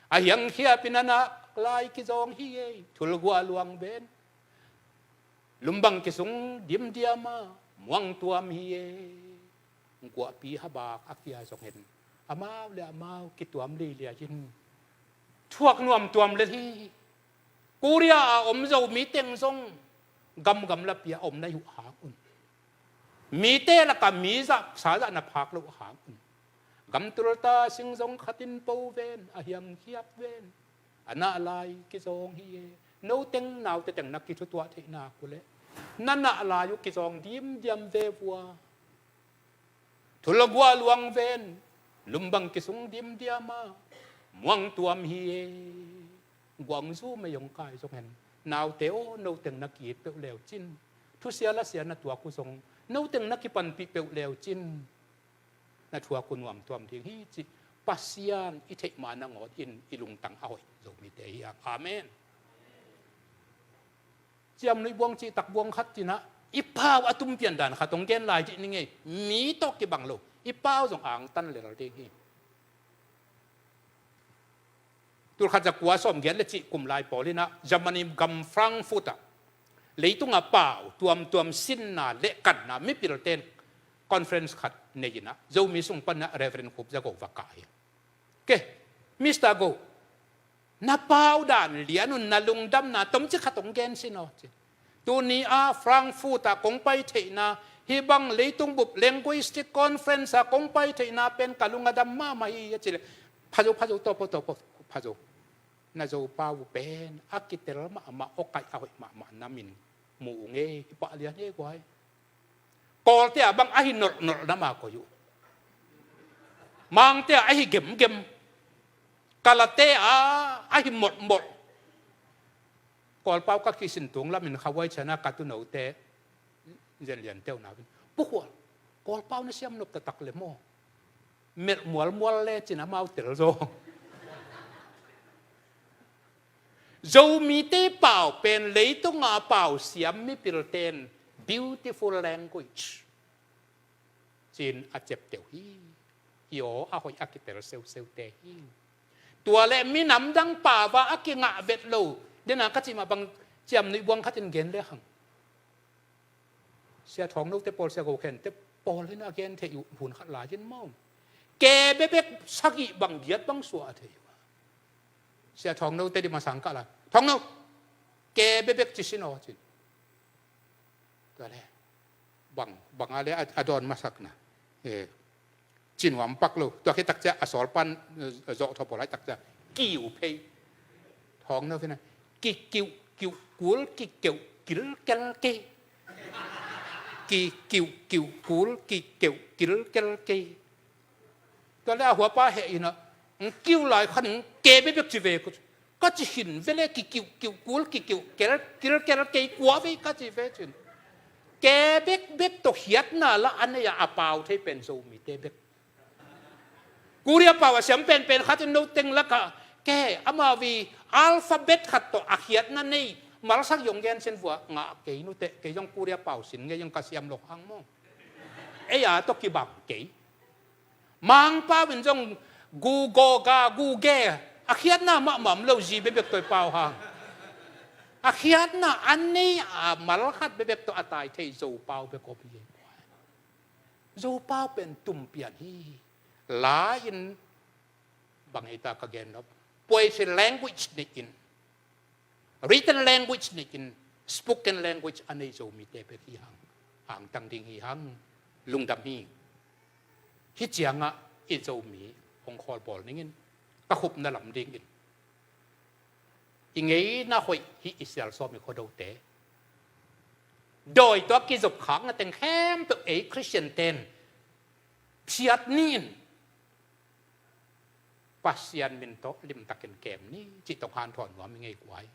A hiangkhiap in a nah lai kizawng hi e. Thulgua luang ven, lumbang kisung dimdiam a muangtuam hi e. Guahpi habak a kia zong hen, amau le amau kituam lilia in thuak nuamtuam lel hi. Korea a om Zomi teng zong gamgam lapi a om na hi uh hang un, mite lakah mi zah sa zah na phak loh hang un, gam tulta sing zong khatin po ven, a hiangkhiap ven, a nah lai kizawng hi e. No teng naute teng na kithutuah theih nak uh leh na nah lai uh kizawng dimdiam ve vua. Thulgua luang ven, lumbang kisung dimdiam a muangtuam hi e. Guangzu mei hong kai zong hen, naute aw, no teng na ki-it peuh leu cin, thusia lasia na tuak uh zong no teng na kipanpih peuh leu cin, na thuak uh nuamtuam ding hi, cih Pasian i theih ma nangawn in i lungtang a hoih Zomite hi hang. Amen. Ciamnuih buang cihtak buang khat cinah i pau a tumpian dan khat hong gen lai dih ni ngei. Mi tawh kibang lo, i pau zong angtan lel ding hi. Tulkhat zakua sawmgiat le cih kum lai pawl inah Germany gam Frankfurt ah leitunga pau tuamtuam sinna le kanna mipilten conference khat nei inah Zomi sung panah Reverend Khup Za Go va kah hi. Ke, Mister Go, na pau dan lian un, na lungdamna tomcik khat hong gen sin aw, ci. Tuni a Frankfurt a kong pai theihna, hih bang leitung bup linguistic conference a kong pai theihna pen ka lung a dam mahmah hi, a ci leh, phazo, phazo, tawpaw, tawpaw, phazo. Na Zopau pen a kitel mahmah, awkaih a hoih mahmah na min mu ung ei, hi pah lian ei guai. Kawlte ah bang ahi nolhnolh na ma koih uh. Mangte ah ahi gemgem. Kalate ah ahi molhmolh. Kawlpau ka kisin tung lamin khavuai ciana ka tunote zenlian teuh na vin, Pu Khual, Kawlpau na siam nop taktak le maw? Melh mualmual le cin amau tel zaw. Zomite pau pen leitunga pau siam mipilten beautiful language cin a ciapteuh hi. Hi aw, a hoih a kitel seuseute hi. Tua le minam dang pau a a kingah vet lo. Dena ka cih mah bang Ciamnuih buang khatin gen le hang. Sia Thawng Note pawl, Sia Go Khente pawl in a gen theih uh hun khat lai in maw? Ke bekbek sagih bang giat bang suah a thei uh. Sia Thawng Note di masang kah lai, Thawng Note, ke bekbek ci sin aw cin. Tua le bang, bang a le a, a dawn masakna. Eh, Ci nuam pak lo. Tua khit takcia a sawlpan, eh, zawh thawpaw lai takcia kiu phei. Thawng Note ina kikiuh kiuh kul kikeuh kilkel kei. Kikiuh kiuh kul kikeuh kilkel kei. Tua le a huapa heh ina, ng kiu lai khan ng ke bekbek ci ve. Ka ci hin vele, kikiuh kiuh kul kikiuh kel kilkel kei kua vei ka ci ve cin. Ke bekbek tawh khiatna lah a nei a, a pau thei pen Zomite bek. Korea pau a siam penpen khat in no teng lakah ke ama vi alphabet khat tawh a khiatna nei malsak zong gen sin vua ngah kei nute, kei zong Korea pau sin ngei zong ka siam lo hang maw. Ei a tawh kibang kei. Mangpau in zong gu go ga gu ge a khiatna mahmah om lo, zi bekbek tawh i pau hang. A khiatna a nei a mal khat bekbek tawh a tai thei Zopau bek om hi. Zopau pen tumpian hi. La in bang hita ka gen nop, poetry language nei in, written language nei in, spoken language a nei Zomite bek hi hang. Angtang ding hi hang. Lungdam hi. Hih ciangah i Zomi hong khawlbawl ningin, ka khupna lam dingin, i ngeina hoih hih i sialsawm i khuadote dawi tawh a kizop khakna teng khempeuh ei Khristian ten phiat ni in, Pasian min tawh limtakin kem ni, cih tawh hanthawn nuam i ngei kuai.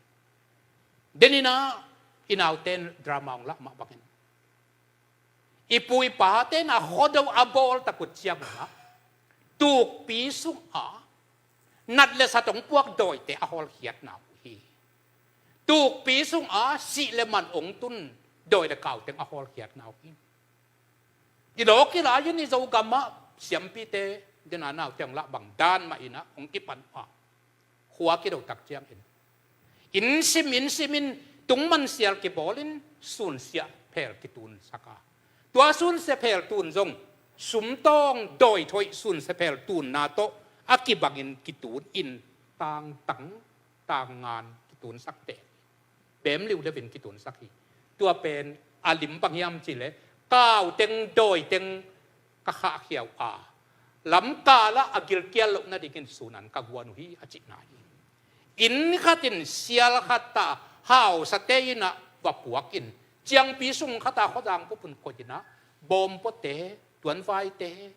Deninah i nauten drama hong lah mah bangin, i pu i pate na khuado a bawl takut cianginah tukpi sungah nat le sat hong puak dawite a hawlkhiatna uh hi. Tukpi sungah sih le man hong tun dawi le kauteng a hawlkhiatna uh hi. I lawk i lai-in i Zogamah siampite dena naute hong lah bang dan mah inah hong kipan uh a, khua kido tak ciangin inn sim inn simin tungman sial kibawlin sunsia phel kitunsak a, tua sunsia phel tun zong sumtawng dawithoih sunsia phel tunna tawh a kibangin kitunin tangtang tangngan kitunsak teh, bem liu deuhin kitunsak hi. Tua pen a lim bang hiam cihleh kauteng dawiteng ka khahkhia uh a, lamkalah a gilkial loh nadingin sunan ka guan uh hi a cihna hi. Inn khatin sial khat a hausate inah va puakin ciangpi sung khata khuazang pupun koihinah bawmpuate, tuanvaite,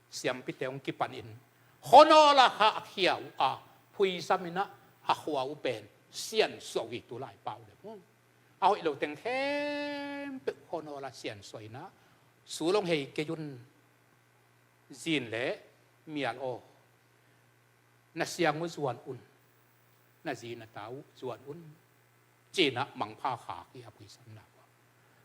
siampite hong kipanin khuanawl a khahkhia uh a, phuisaminah a khua uh pen siansuah uh hi. Tulai pau le mu a hoih lo teng khempeuh khuanawl a siansuah inah sulong hei kei un, zin le mial aw, na siang uh zuan un, na zi na ta uh zuan un, cinah mangpha khak hi a phuisamna uh.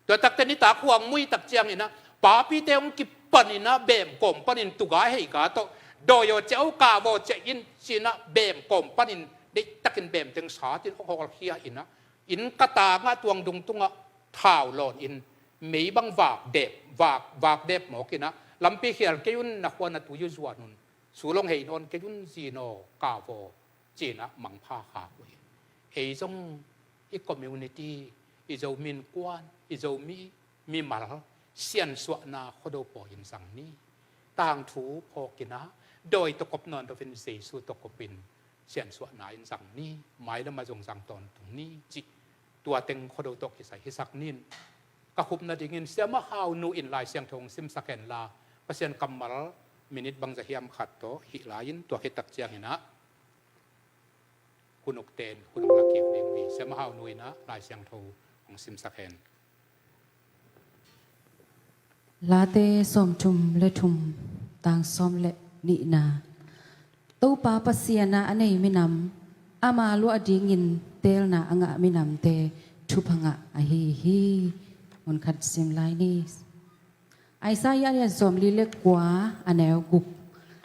Tua takte nitak huang mui tak cianginah papite hong kipaninah bem kawm panin tuga heika tawh dawi aw ciah uh, kav aw ciah in cinah bem kawm panin deihtakin bemteng satin hong hawlkhia inah inn katangah tuangdung tungah thau lawnin mei bang vak dep, vak, vak dep mawkinah lampi khial kei un, na khua na tui uh zuan un, sulong hei nawn kei un, zin aw, kav aw, cinah mangpha khak uh hi. Ei zong i community, i Zomi innkuan, i Zomi mimal siansuahna khuado pawi in zang ni. Tangthu phawkinah dawi tawh kop nawn loin Jesu tawh kopin siansuahna in zang ni. Mailamah zong zang tawntung ni cih tua teng khuado tawh kisai hisak nin. Ka khupna dingin Siamah Hau nu in Lai Siangtho hong simsak henla, Pasian kammal minit bangza hiam khat tawh hih lai-in tua khit tak cianginah hun ukten hun hong la kik ding uh hi. Siamah Hau nu inah Lai Siangtho hong simsak hen. Late sawmthum le thum, tang sawm le nihna. Topa Pasian a a nei minam, ama luah dingin teelna a ngah minamte thupha ngah ahi hi. Hun khat sim lai ni. Isaiah lian sawmli le kua a neu guk.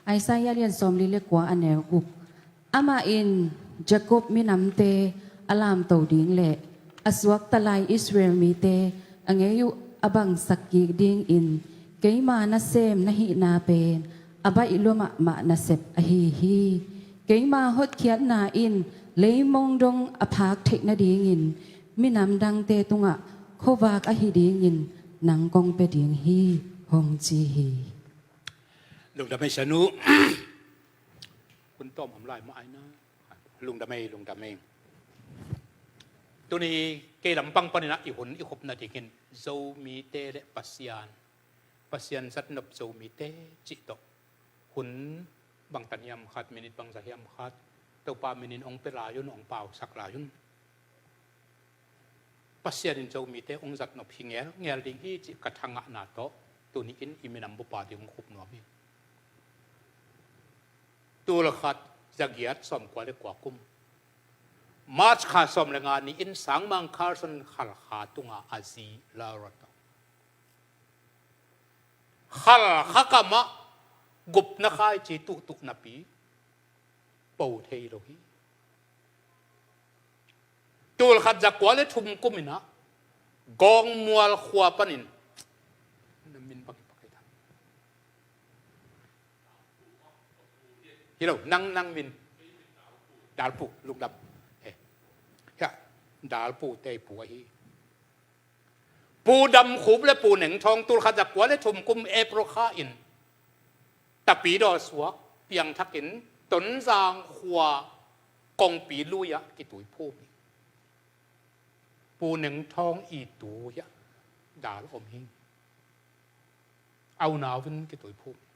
Isaiah lian sawmli le kua a neu guk. Amah in Jacob minamte a lamto ding le a suakta lai Israel mite a ngei uh a bangsak kik dingin keima nasem na hihna pen a baih lua mahmah nasep ahi hi. Keima hotkhiatna in leimong dong a phak theih nadingin minam dangte tungah khuavak ahi dingin nang kong pia ding hi, hong ci hi. Lungdam ei, Sianu. Hun tawm om lai mah ai na. Lungdam ei, lungdam ei. Tuni kei lampang paninah i hun i khupna dingin Zomite le Pasian, Pasian zatnop Zomite cih tawh hun bangtan hiam khat, minit bangza hiam khat Topa minin hong pia lai un, hong pausak lai un. Pasian in Zomite hong zatnop hi ngelngel ding hi cih ka thangahna tawh tuni-in i minam bup a ding hong khup nuam hi. Tul khat za giat sawmkua le kua kum March kha sawm le nga ni-in Sangmang Carson Khalkha tunga a zi Laura tawh Khalkha kamah gupna khaici tuhtuh napi po thei lo hi. Tul khat za kua le thum kuminah Gawngmual khua panin na min bang hi pakai ta. Hi lo, nang, nang min Dalpu, lungdam. Eh. Hiah, Dalpu tei pu ahi. Pu Dam Khup le Pu Neng Thawng tul khat za kua le thum kum April kha in Tapidaw suak piangthakin Tonzang khua kongpi lui-ah kituiphum hi. Pu Neng Thawng i tu hiah dal om hi. A unau in kituiphum hi.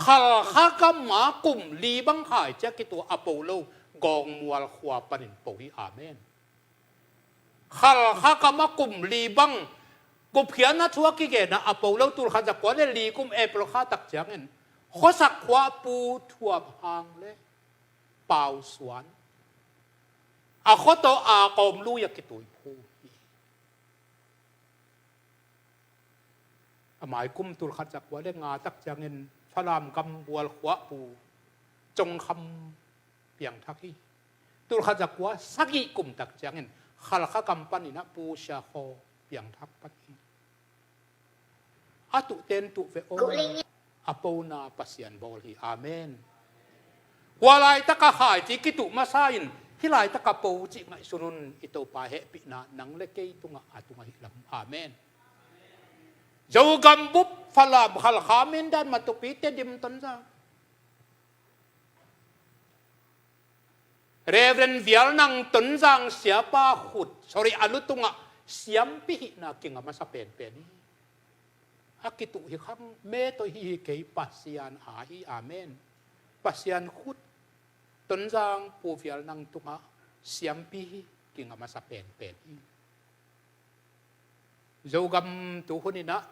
Khalkha kamah kum li bang khaici-a kitu a po lo Gawngmual khua panin po hi. Amen. Khalkha kam a kum li bang gupkhiatna thu a kigen a, a po lo, tul khat za kua le li kum April kha tak ciangin khuasak khua Pu Thuam Hang le Pau Suan a khua tawh a kawm lui a kituiphu hi. A mai kum tul khat za kua le nga tak ciangin Falam gam Bual khua Pu Cong Kham piangthak hi. Tul khat za kua sagih kum tak ciangin Khalkha kam panin a Pu Sia Khaw piangthak pan hi. A tuh ten tuh ve aw. A pona Pasian bawl hi. Amen. Hua laitaka khaici kituh masa in hih laitaka po cih ngaihsun un. I Topa hehpihna nang le kei tungah a tung ahi lam. Amen. Zogam bup Falam Khalkha Mindan Matupi Tedim Tonzang Reverend Vial Nang Tonzang siapa khut, sorry, a lu tungah siampi hihna kinga masa penpen hi. A kituh hi khang me tawh hi hi kei, Pasian a hi. Amen. Pasian khut Tonzang Pu Vial Nang tungah siampi hi kinga masa penpen hi. Zogam tu huninah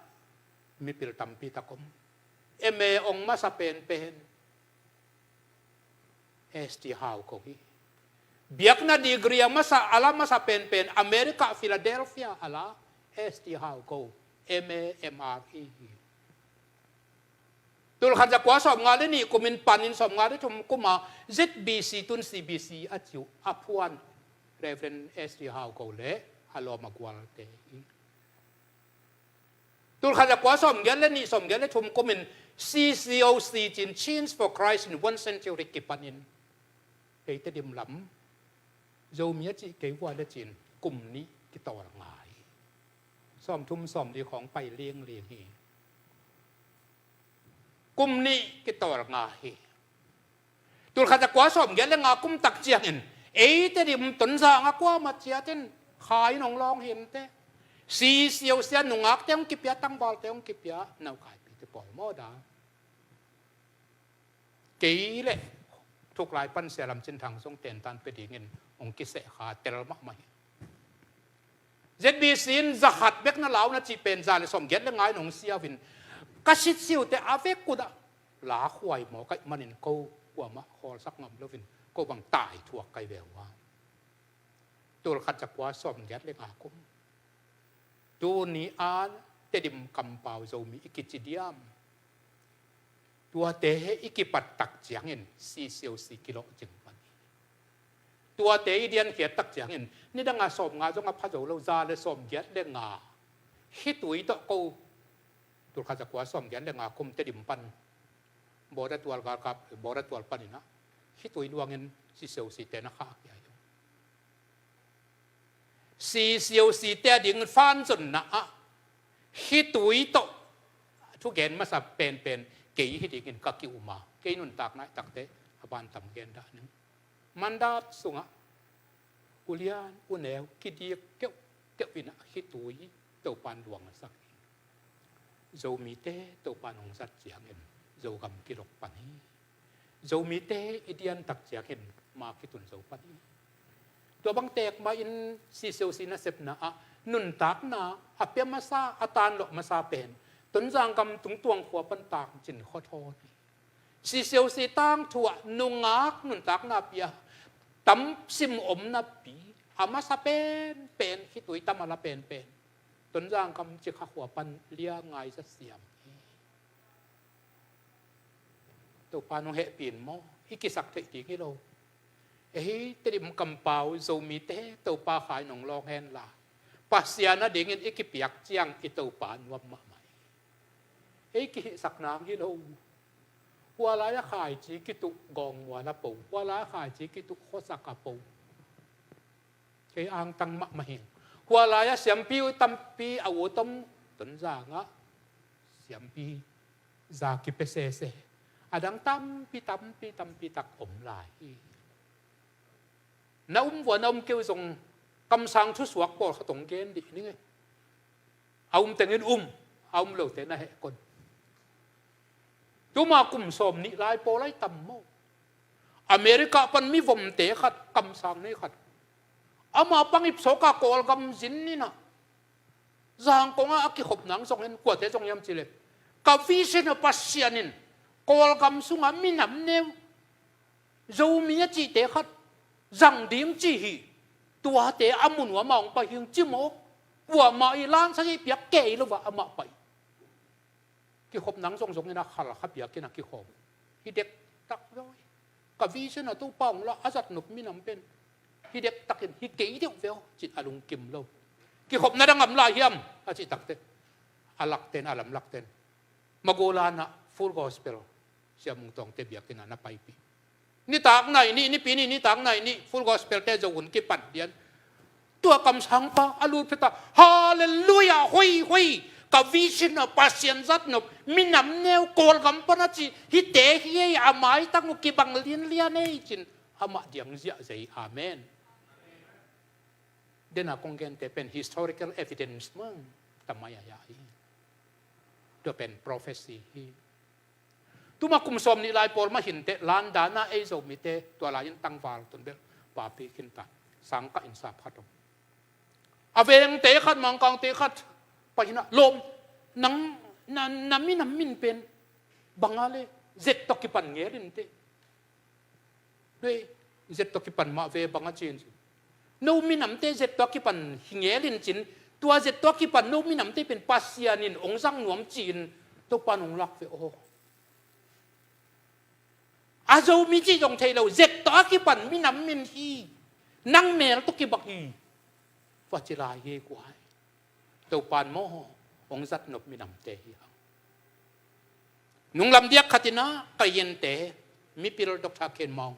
mipil tampi tak om. M A ong masa penpen S T Hau ko hi. Biakna degree a masa, a la masa penpen America, Philadelphia a la S T Hau ko, M A M R E hi. Tul khat za kua sawm nga le nih kumin panin sawm nga le thum kuma Z B C tun C B C a ciu a phuan Reverend S T Hau ko le a lawm a gualte hi. Tul khat za kua sawm giat le nih sawm giat le thum kumin C C O C cin, Change for Christ in One Century kipanin eite dim lam Zomi a cih kei vua le cin kum nih kitawl ngai. Sawm thum sawm li khawng pai lingling hi. Kum nih kitawl ngai hi. Tul khat za kua sawm giat le nga kum tak ciangin eite dim Tonzang a kuamah ciatin khai nong lawng hinte. C C O C a nungakte hong kipia, tangvalte hong kipia, naukaipite pawl maw da. Kei le thuklai pan Sia Lam Cin Thang zong tentan pia dingin hong kiseh kha tel mahmah hi. Z B C in za khat bek na lau na cih pen za le sawm giat le nga in hong siau in ka sit siute a vek kut ah la khuai maw kaih manin ko kuamah khawlsak ngam loin ko bang tai thuak kai ve ua. Tul khat za kua sawm giat le nga kum tuni a Tedim kampau Zomi i kici diam. Tuate i kipat tak ciangin C C O C kilawh cing pan hi. Tuate i diankhiat tak ciangin nidang a sawm nga zong a pha zo lo, za le sawm giat le nga khitui tawh ko. Tul khat za kua sawm giat le nga kum Tedim pan Bawda tual galkap, Bawda tual paninah khitui luangin C C O C te na khah kia hi. C C O C te a ding fanzonna ah khitui tawh thugen masa penpen kei hi dingin ka ki-um a, kei nuntakna i takte a ban tam gen dah ning. Mandap sungah ulian uneu kidik keuhkeuh inah khitui Topan luang a sak hi. Zomite Topan hong zat ciangin Zogam kilok pan hi. Zomite i dian tak ciangin ma kitun zo pan hi. Tua bang tek mah in C C O C nasepna ah nuntakna a pia masa, a tanlawh masa pen Tonzang gam Tungtuang khua pan tangcin khuathawn hi. C C O C tangthu ah nungak nuntakna pia tam sim om napi a masa penpen khitui tam a la penpen Tonzang gam Cikha khua pan lia ngai za siam hi. Topa nong hehpih in maw i kisak theih ding hi lo. Ehi Tedim kampau Zomite Topa khai nong lawng henla Pasian a dingin i kipiak ciang i Topa nuam mahmah hi. Ei kihihsak nang hi lo. Hua lai a khaici kituh gawngmual a po, hua lai a khaici kituh khuasak a po. Kei angtang mahmah hi. Hua lai a siampi tampi a ut om Tonzang ah siampi za kipia sese. A dang tampi tampi tampi tak om lai hi. Na um vua na um keu zong kamsang thusuak pawlkhat hong gen dih ning e. A um tengin um, a um lote na heh kon. Tuma kum sawm nih lai pawl ai tam maw? America pan mivomte khat, kamsang nei khat Amah pang ipsawka Kawlgam zin inah Zangkong ah a kikhop nang zong hen, kuate zong hiam cih leh, ka vision ah Pasian in Kawlgam sungah minam neu Zomi a cihte khat zang ding ci hi. Tuate a mu nuam a hong pai hi ing ci mawk. Kuamah i lansa i piak kei lo ah amah pai. Kikhop nang zongzong inah khal kha piak inah kikhawm. Hi dektak lo hi. Ka vision ah Topa hong la a zat nop minam pen hi dektakin hi kei deuh ve aw, ci-in a lungkim lo. Kikhopna dang a om lai hiam a cih takteh, a lakten, a lam lakten Magolan ah Full Gospel, Sia Mung Tawngte biakinn ah na paipih. Nitak nai nih, Nipi ni nitak nai nih Full Gospel te Zo hun kipan lian. Tua kamsangpa a lut phet a, Halleluiah, hoi, hoi, ka vision ah Pasian zat nop minam neu Kawlgam pan a ci, hihte hi ei, a maitang uh kibang lianlian ei, ci-in amah diang ziahzia hi. Amen. Dena kong gente pen historical evidence mah tamai a hi. Tua pen prophecy hi. Tuma kum sawm nih lai pawl mah hi inteh, London ah ei Zomite tua lai-in tangval tun bel papi khin ta, sangkah in sap khat om. A vengte khat, Mangkangte khat pai inah, lawm, nang na, na minam min pen bang a leh, Z tawh kipan ngel inteh. Dei, Z tawh kipan mah ve, bang a ci in, no minamte Z tawh kipan hi ngel in, ci-in, tua Z tawh kipan no minamte pen Pasian in hong zang nuam ci-in Topa in hong lak ve aw. A Zomi cih zong thei lo, Z tawh a kipan minam min hi. Nang mel tawh kibang hi. Va ci lai hi kua hi. Topa in maw hong zat nop minamte hi hang. Nunglam diak khat inah ka yinte, mipil Doctor Khen Maung,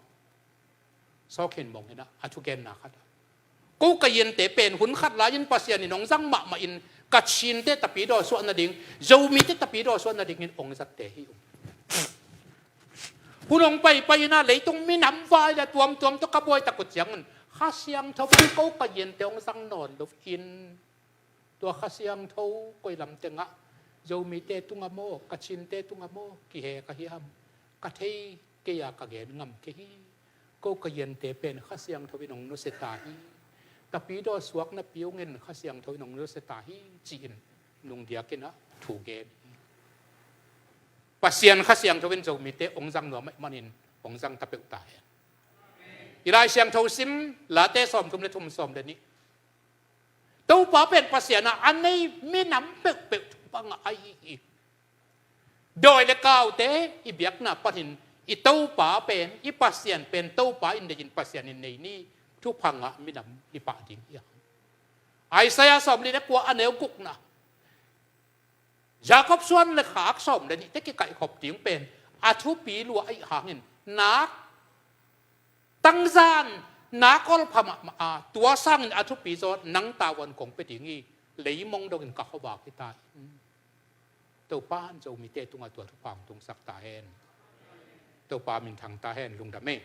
Saw Khen Maung inah a thugenna khat ah, ko ka yinte pen hun khat lai-in Pasian in hong zang mahmah in Kachinte tapidaw suah nading, Zomite tapidaw suah nadingin hong zatte hi uh. Hun hong paipai inah leitung minam vai le tuamtuam tawh ka buai tak uh ciangun Kha Siangtho in ko ka yinte hong zang nawn lo in, tua Kha Siangtho koi lam tengah, Zomite tungah maw, Kachinte tungah maw, kihe ka hiam, ka thei kei a ka gen ngam kei hi. Ko ka yinte pen Kha Siangtho in hong nusia ta hi. Tapidaw suak napi hong en, Kha Siangtho in hong nusia ta hi, ci-in nungdiak inah thu gen hi. Pasian Kha Siangtho in Zomite hong zang nuam ahih manin hong zang ta peuh ta hen. I Lai Siangtho sim, Late sawmthum le thum, sawm le nih. Topa pen Pasian ah a nei minam peuhpeuh thupha ngah ahi hi. Dawi le kaute i biakna panin i Topa pen, i Pasian pen Topa in nei in Pasian in nei ni, thupha ngah minam hi pah ding hi hang. Isaiah sawmli le kua, a neu gukna, Jacob suan le khak sawm le nihte kikaihkhop ding pen a thupi lua ahih hangin, nak tangzan, nak olpha mahmah a, tua sangin a thupi zaw nang tavuan kong pia ding hi. Leimong dongin ka khuavak hi ta in. Topa in Zomite tungah tua thupha hong tungsak ta hen. Topa minthang ta hen. Lungdam ei.